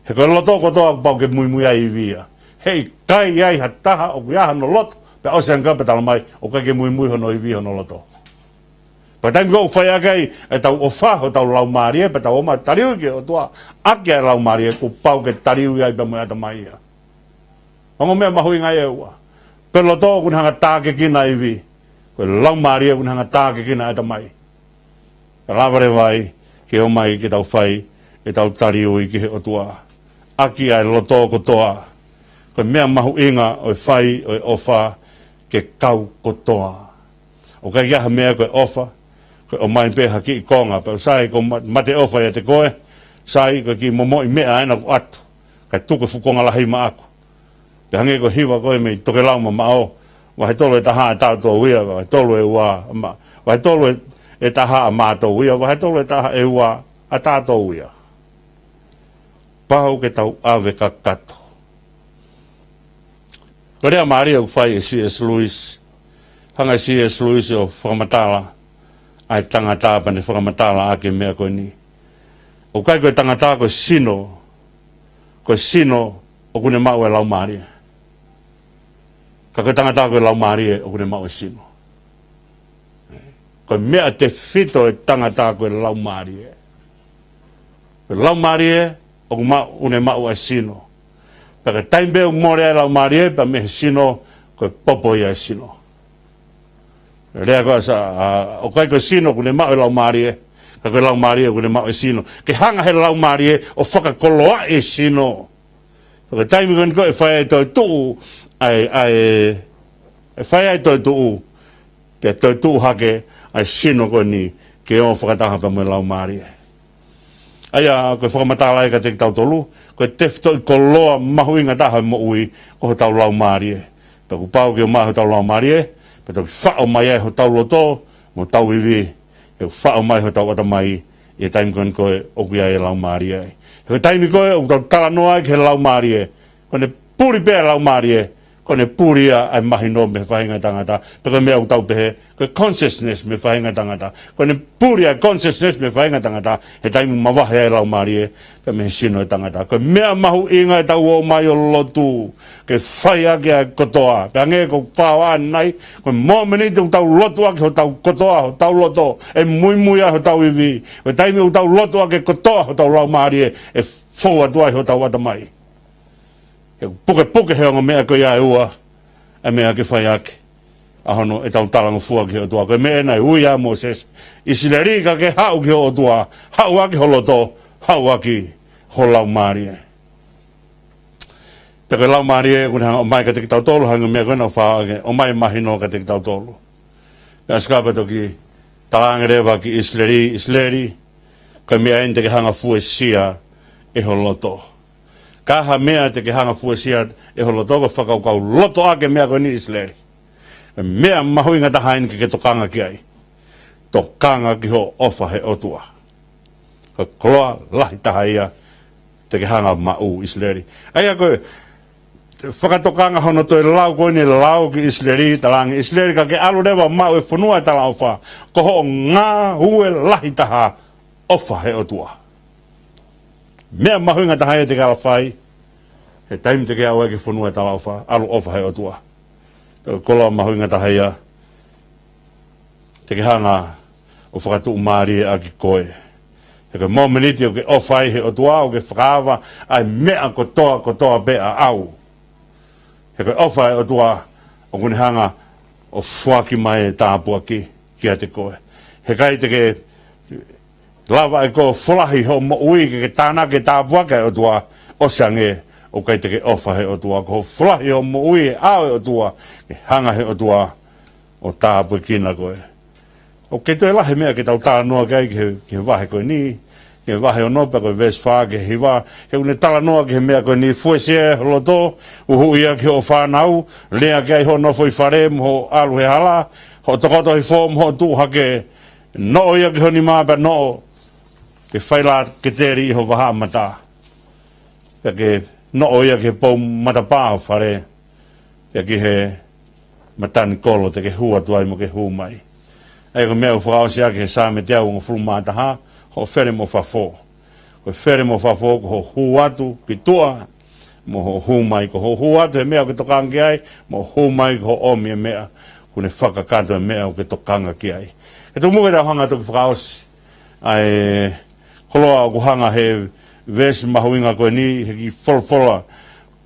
He ko e loto kotoa kuo pau ke muimui ai e ivi ia. He ʻikai ʻi ai ha taha ʻoku ʻi ai hano loto, pea ʻosi ange pea tala mai ʻoku ʻikai ke muimui hono ivi hono loto. Pea taimi ko ē ʻoku fai ʻaki ai ʻetau ʻofa hotau laumālie, pea tau ō mai ʻo taliui ki he ʻOtua ʻaki ʻa e laumālie, kuo pau ke taliui ai pea mo e ʻatamai ia. Ongo meʻa mahuʻinga ia ʻe ua. Ko e loto ʻoku ne hanga ʻo tākiekina e ivi. Ko e laumālie ʻoku ne hanga ʻo tākiekina e ʻatamai. Ka lava leva ai ke ō mai ke tau fai ʻetau taliui ki he ʻOtua ʻaki ʻa e loto kotoa. Ko e meʻa mahuʻinga ʻo e fai ʻo e ʻofa ke kau kotoa. ʻOku ʻikai ke ʻi ai ha meʻa ko e ʻofa, ko e ʻomai pē ha kiʻi konga, pea sai ko ma-, mate ʻofa ʻiate koe, sai ko e kiʻi momoʻi meʻa ʻena kuo ʻatu, kae tuku e fuʻu konga lahi maʻaku. Pea hangē ko e hiva ko ē mei Tokelau mamaʻo, vahe tolu ʻe taha ʻa tātou ia, vahe tolu ʻe ua, ma-, vahe tolu ʻe, ʻe taha ʻa mātou ia, vahe tolu ʻe taha ʻe ua ʻa tātou ia. Pau ke tau ʻave kakato. Ko e lea mālie ʻoku fai ʻe C S Lewis, hanga ʻe C S Lewis ʻo fakamatala ʻa e tangata pea ne fakamatala ʻaki e meʻa ko eni. ʻOku ʻikai ko e tangata ko e sino, ko e sino ʻoku ne maʻu e laumālie. Ka ko e tangata ko e laumālie ʻoku ne maʻu e sino. Ko e meʻa tefito e tangata ko e laumālie. Ko e laumālie ʻoku maʻu, ʻoku ne maʻu ʻa e sino. Pea ko e taimi pē ʻoku mole ai e laumālie, pea mei he sino, ko e popo ia e sino. Lea ko ē ʻa Sa-, ʻa, ʻoku ʻikai ko e sino ʻoku ne maʻu e laumālie, ka ko e laumālie ʻoku ne maʻu e sino. Ke hanga he laumālie ʻo fakakoloaʻi e sino. Ko e taimi ko eni ko ē ʻe fai ai e toetuʻu, ʻa e, ʻa e, ʻe fai ai e toetuʻu, pea toetuʻu hake ʻa e sino ko eni ke ō fakataha pea mo e laumālie. ʻA ia ko e fakamatala ia kiate kitautolu, ko e tefitoʻi koloa mahuʻinga taha ʻo e moʻui ko hotau laumālie. Pea kuo pau ke ō mai hotau laumālie, pea toki faʻo mai ai hotau loto mo hotau ivi, pea faʻo mai hotau ʻatamai ʻi he taimi ko eni ko ē ʻoku ʻi ai e laumālie ai. He ko e taimi ko ē ʻoku tau talanoa ai ki he laumālie, ko ʻene puli pē ʻa e laumālie, ko ʻene puli ia ʻa e mahino mei he faʻahinga ʻo e tangata, pe ko e meʻa ʻoku tau pehē ko e consciousness mei he faʻahinga ʻo e tangata. Ko ʻene puli ʻa e consciousness mei he faʻahinga ʻo e tangata, he taimi ʻoku mavahe ai e laumālie pea mei he sino ʻo e tangata. Ko e meʻa mahuʻinga ʻetau ō mai ʻo lotu, ke fai ʻaki ʻa e kotoa. Pea hangē ko e fakaʻaongaʻi, ko e mōmeniti ʻoku tau lotu ʻaki hotau kotoa, hotau loto, ʻe muimui ai hotau ivi. Ko e taimi ʻoku tau lotu ʻaki e kotoa hotau laumālie, ʻe fou atu ai hotau ʻatamai. He ʻoku pukepuke he ongo meʻa ko ia ʻe ua ʻa e meʻa ke fai ʻaki ʻa hono ʻetau talangofua ki he ʻOtua. Ko e meʻa naʻe ui ai ʻa Mōsese, ʻIsileli ka ke haʻu ki ho ʻOtua, haʻu ʻaki ho loto, haʻu ʻaki ho laumālie. Pea ko e laumālie ʻoku ne hanga ʻo ʻomai kiate kitautolu, hangē ko e meʻa ko ē naʻe fai ʻaki, ʻomai mahino kiate kitautolu. Pea ʻosi ka pea toki talaange leva ki ʻIsileli, ʻIsileli, ko e meʻa eni te ke hanga ʻo fuesia ʻe ho loto. Ko e hā e meʻa te ke hanga ʻo fuesia ʻe ho loto? Ko e fakakaukau loto ʻaki e meʻa ko eni, ʻIsileli. Ko e meʻa mahuʻinga taha eni ke ke tokanga ki ai. Tokanga ki hoʻo ʻofa he ʻOtua. Ko e koloa lahi taha ia te ke hanga ʻo maʻu, ʻIsileli. ʻA ia ko e fakatokanga hono toe lau ko eni, lau ki ʻIsileli, talaange, ʻIsileli ka ke ʻalu leva ʻo maʻu e fonua ʻo e talaʻofa, ko hoʻo ngāue lahi taha, ʻofa he ʻOtua. Meʻa mahuʻinga taha ia te ke ala fai he taimi te ke aʻu ai ki he fonua ʻo e talaʻofa, ʻalu ʻofa he ʻOtua. Ko e koloa mahuʻinga taha ia te ke hanga ʻo fakatuʻumālie ʻaki koe. He ko e mōmeniti ʻoku ke ʻofa ai he ʻOtua, ʻoku ke fakaava ʻa e meʻa kotoa, kotoa pē ʻaʻau. He ko e ʻofa ʻa e ʻOtua ʻoku ne hanga ʻo foaki mai e tāpuaki kiate koe. He ʻikai te ke lava ʻe koe ʻo folahi hoʻo moʻui ke ke tānaki e tāpuaki ʻa e ʻOtua, ʻosi ange ʻoku ʻikai te ke ʻofa he ʻOtua. Ko hoʻo folahi hoʻo moʻui he ʻao ʻo e ʻOtua, ke hanga he ʻOtua ʻo tāpuekina koe. ʻOku kei toe lahi e meʻa ke tau talanoa ki ai ki he, ki he vahe ko eni, ki he vahe ono pea ko e veesi fā ki he hiva, he ʻoku ne talanoa ki he meʻa ko eni: Fuesia ho loto, uhuʻia ki hoʻo fānau, lea ki ai hoʻo nofo ʻi fale mo hoʻo ʻalu he hala, hoʻo tokoto hifo mo hoʻo tuʻu hake, noʻo ia ki ho nima pea noʻo ke failaketeli ʻi ho vahaʻa mata, pea ke noʻo ia ki he pou matapā ho fale, pea ki he matanikolo te ke hū atu ai mo ke hū mai. ʻA ia ko e meʻa ʻoku fakaʻosi ʻaki he Saame teau hongofulu mā taha, hoʻo fele mo fafo. Ko e fele mo fafo ko hoʻo hū atu ki tuʻa mo hoʻo hū mai. Ko hoʻo hū atu he meʻa ʻoku ke tokanga ki ai, mo hoʻo hū mai ko hoʻo ʻomi e meʻa kuo ne fakakakato e meʻa ʻoku ke tokanga ki ai. Ke tuku muʻa ke tau hanga toki fakaʻosi ʻa e koloa ʻoku hanga he veesi mahuʻinga ko eni, he kiʻi folofola,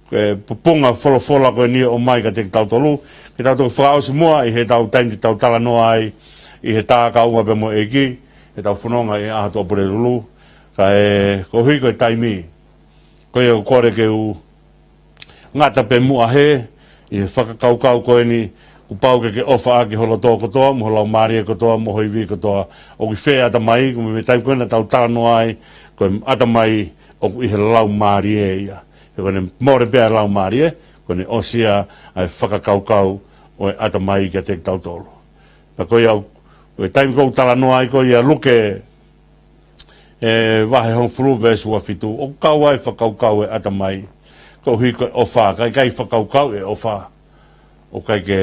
ko e pupunga folofola ko eni ʻo ʻomai kiate kitautolu, ke tau toki fakaʻosi muʻa ʻi heʻetau taimi te tau talanoa ai ʻi he tā kaunga pea mo e ʻEiki, heʻetau fononga ʻi he ʻaho Tuʻapulelulu, kae koeʻuhi ko e taimi. Ko ia ʻoku kole ke u ngata pē muʻa he, ʻi he fakakaukau ko eni, kuo pau ke ke ʻofa ʻaki ho loto kotoa, mo ho laumālie kotoa, mo ho ivi kotoa. ʻOku ʻi fē ʻatamai? Ko e meʻa taimi ko ē naʻa tau talanoa ai, ko e ʻatamai ʻoku ʻi he laumālie ia. He ko ʻene mole pē ʻa e laumālie, ko ʻene ʻosi ia ʻa e fakakaukau ʻo e ʻatamai kiate kitautolu. Pea ko ia, ko e taimi ʻoku ou talanoa ai ko ia Luke, ʻe vahe hongofulu veesi ua fitu, ʻoku kau ai fakakaukau e ʻatamai, koeʻuhi ko e ʻofa, ka ʻikai fakakaukau e ʻofa, ʻoku ʻikai ke,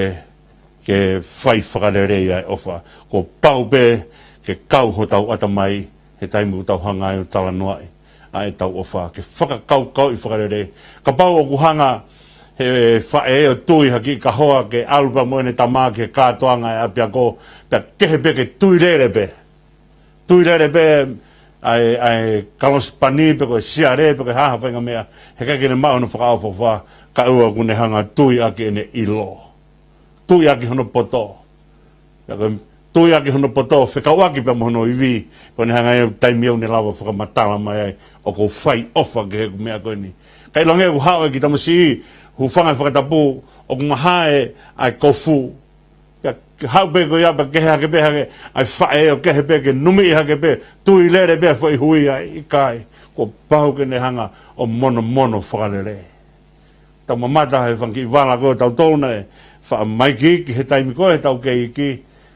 ke fai fakalelei ʻa e ʻofa. Kuo pau pē ke kau hotau ʻatamai he taimi ʻoku tau hanga ai ʻo talanoaʻi ʻa ʻetau ʻofa, ke fakakaukauʻi fakalelei. Kapau ʻoku hanga he faʻē ʻo tui ha kiʻi kahoa ke ʻalu pea mo ʻene tama ki he kātoanga ʻa e ʻapiako, pea kehe pē ke tui lele pē. Tui lele pē ʻa e, ʻa e kalosipani pe ko e siale pe ko e hā ha faʻahinga meʻa, he ʻikai ke ne maʻu hono fakaʻofoʻofa, kae ʻoua kuo ne hanga tui ʻaki ʻene ʻilo. Tui ʻaki hono poto. Pea ko e tui ʻaki hono poto, fekauʻaki pea mo hono ivi, pea ne hanga ia taimi ʻoku ne lava fakamatala mai ai, ʻoku ou fai ʻofa ki heʻeku meʻa ko eni. Ka ʻilonga ʻoku haʻu e kiʻi tamasiʻi, hūfanga he fakatapu, ʻoku mahae ʻa e kofu. Pea ke haʻu pē ko ia pea kehe hake pē hake ʻa e faʻē ʻo kehe pē ke numiʻi hake pē, tui lele pē foʻi hui ai, ʻikai. Kuo pau ke ne hanga ʻo monomono fakalelei. Tau mamata he fanga kiʻi vala ko ē ʻo tautolu naʻe faʻa maikiiki he taimi ko ē heʻetau kei iiki,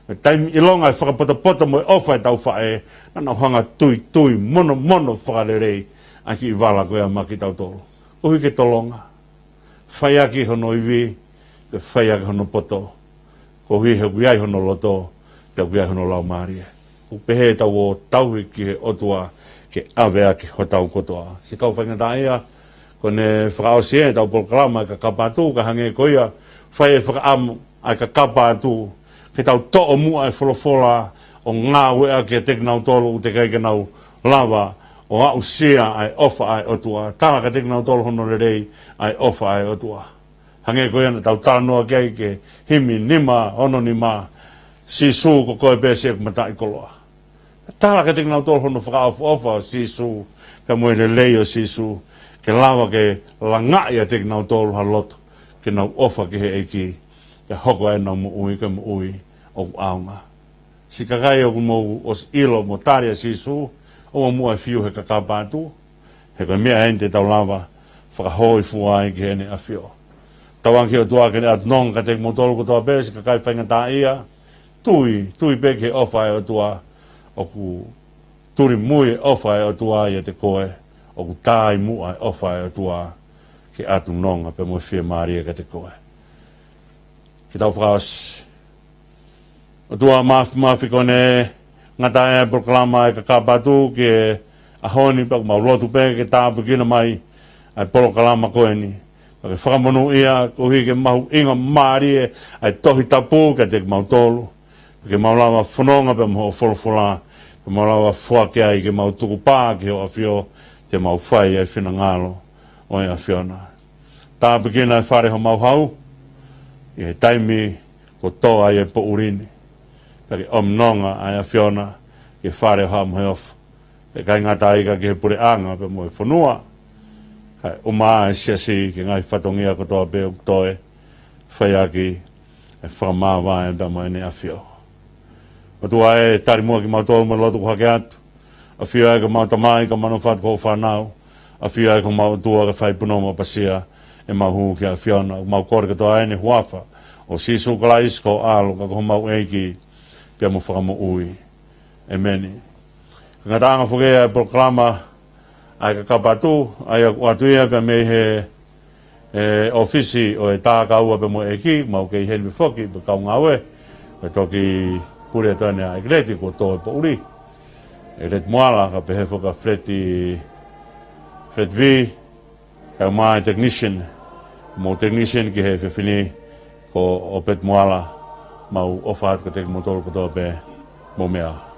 he taimi ʻilonga e fakapotopoto mo e ʻofa ʻetau faʻē, naʻa nau hanga tuitui monomono fakalelei ʻa e kiʻi vala ko ia maʻa kitautolu. Koeʻuhi ke tolonga. Fai ʻaki hono ivi, pea fai ʻaki hono poto. Koeʻuhi he ʻoku ʻi ai hono loto, pea ʻoku ʻi ai hono laumālie. ʻOku pehē ʻetau ō tauhi ki he ʻOtua ke ʻave ʻaki hotau kotoa. Siʻi kau faingataʻaʻia, ko ʻene fakaʻosi ʻetau polokalama ʻa e Kakapa Atu, ka hangē ko ia, fai e fakaʻamu ʻa e Kakapa Atu, ke tau toʻo muʻa e folofola ʻo ngāueʻaki kiate kinautolu ʻoku teʻeki ai ke nau lava ʻo aʻusia ʻa e ʻofa ʻa e ʻOtua. Tala kiate kinautolu hono lelei ʻa e ʻofa ʻa e ʻOtua. Hangē ko ia naʻa tau talanoa ki ai ki he himi nima ono nima, Sīsū ko koe pē siʻeku mataʻikoloa. Tala kiate kinautolu hono fakaʻofoʻofa ʻo Sīsū, pea mo e lelei ʻo Sīsū, ke lava ke langaʻi ʻiate kinautolu ha loto ke nau ʻofa ki he ʻEiki, ke hoko ai ʻenau moʻui ko e moʻui ʻoku ʻaonga. Siʻi kakai, ʻoku mou ʻosi ʻilo mo tali ʻa Sīsū, ʻoua muʻa ʻe fiu he Kakapa Atu, he ko e meʻa eni te tau lava fakahōifua ai ki heʻene ʻAfio. Tauange ki he ʻOtua ke ne ʻatu nonga kiate kimoutolu kotoa pē, siʻi kakai faingataʻaʻia, tui, tui pē ki he ʻofa ʻa e ʻOtua, ʻoku tulimui e ʻofa ʻa e ʻOtua ʻiate koe, ʻoku tāimuʻa e ʻofa ʻa e ʻOtua ke ʻatu nonga pea mo e fiemālie kiate koe. Ke tau fakaʻosi. ʻOtua Māfimafi, ko ʻene ngata ʻa e polokalama ʻa e Kakapa Atu ki he ʻaho ni, pea ʻoku mau lotu pē ke tāpuekina mai ʻa e polokalama ko eni. Pea ke fakamonūʻia koeʻuhi ke mahuʻingamālie ʻa e Tohi Tapu kiate kimautolu. Pea ke mau lava fononga pea mo hoʻo folofola, pea mau lava foaki ai ke mau tukupā ki hoʻo ʻAfio, te mau fai ʻa e finangalo ʻo e ʻAfiona. Tāpuekina e fale homau hau, ʻi he taimi kuo tō ai e poʻuli ni. Pea ke ʻomi nonga ʻa e ʻAfiona ki he fale ʻo Haʻa Moheofo. Pea ʻikai ngata ai ka ki he puleʻanga pea mo e fonua, kae ʻumaʻā e siasi ki he ngaahi fatongia kotoa pē ʻoku toe, fai ʻaki e fakamāvae pea mo ʻene ʻAfio. ʻOtua ē, tali muʻa kimautolu mo e lotu kuo hake atu. ʻAfio ʻa e ʻEiki ko homau Tamai, ka manatu atu ki hoʻo fānau. ʻAfio ʻa e ʻEiki ko homau ʻOtua, ke fai punou mo ʻapasia ʻemau hū ki he ʻAfiona. ʻOku mau kole kotoa ʻeni he huafa ʻo Sīsū Kalaisi ko ho ʻAlo, ka ko homau ʻEiki pea mo Fakamoʻui. ʻEmeni. Ko e ngataʻanga foki ʻa e polokalama ʻa e Kakapa Atu, ʻa ia ʻoku ʻoatu ia pea mei he, e, ʻōfisi ʻo e Tākaua pea mo e ʻEiki, mau kei heni pē foki, pea kau ngāue, pea toki pule atu ʻeni ʻa ʻEkileti kuo tō e poʻuli. ʻEkileti Moala, ka pehē foki ʻa Fleti, Fleti V, kae ʻumaʻā e technician, mo e technician ki he efiafi ni, ko ʻOpeti Moala, mau ʻofa atu kiate kimoutolu kotoa pē, mou meʻa ā.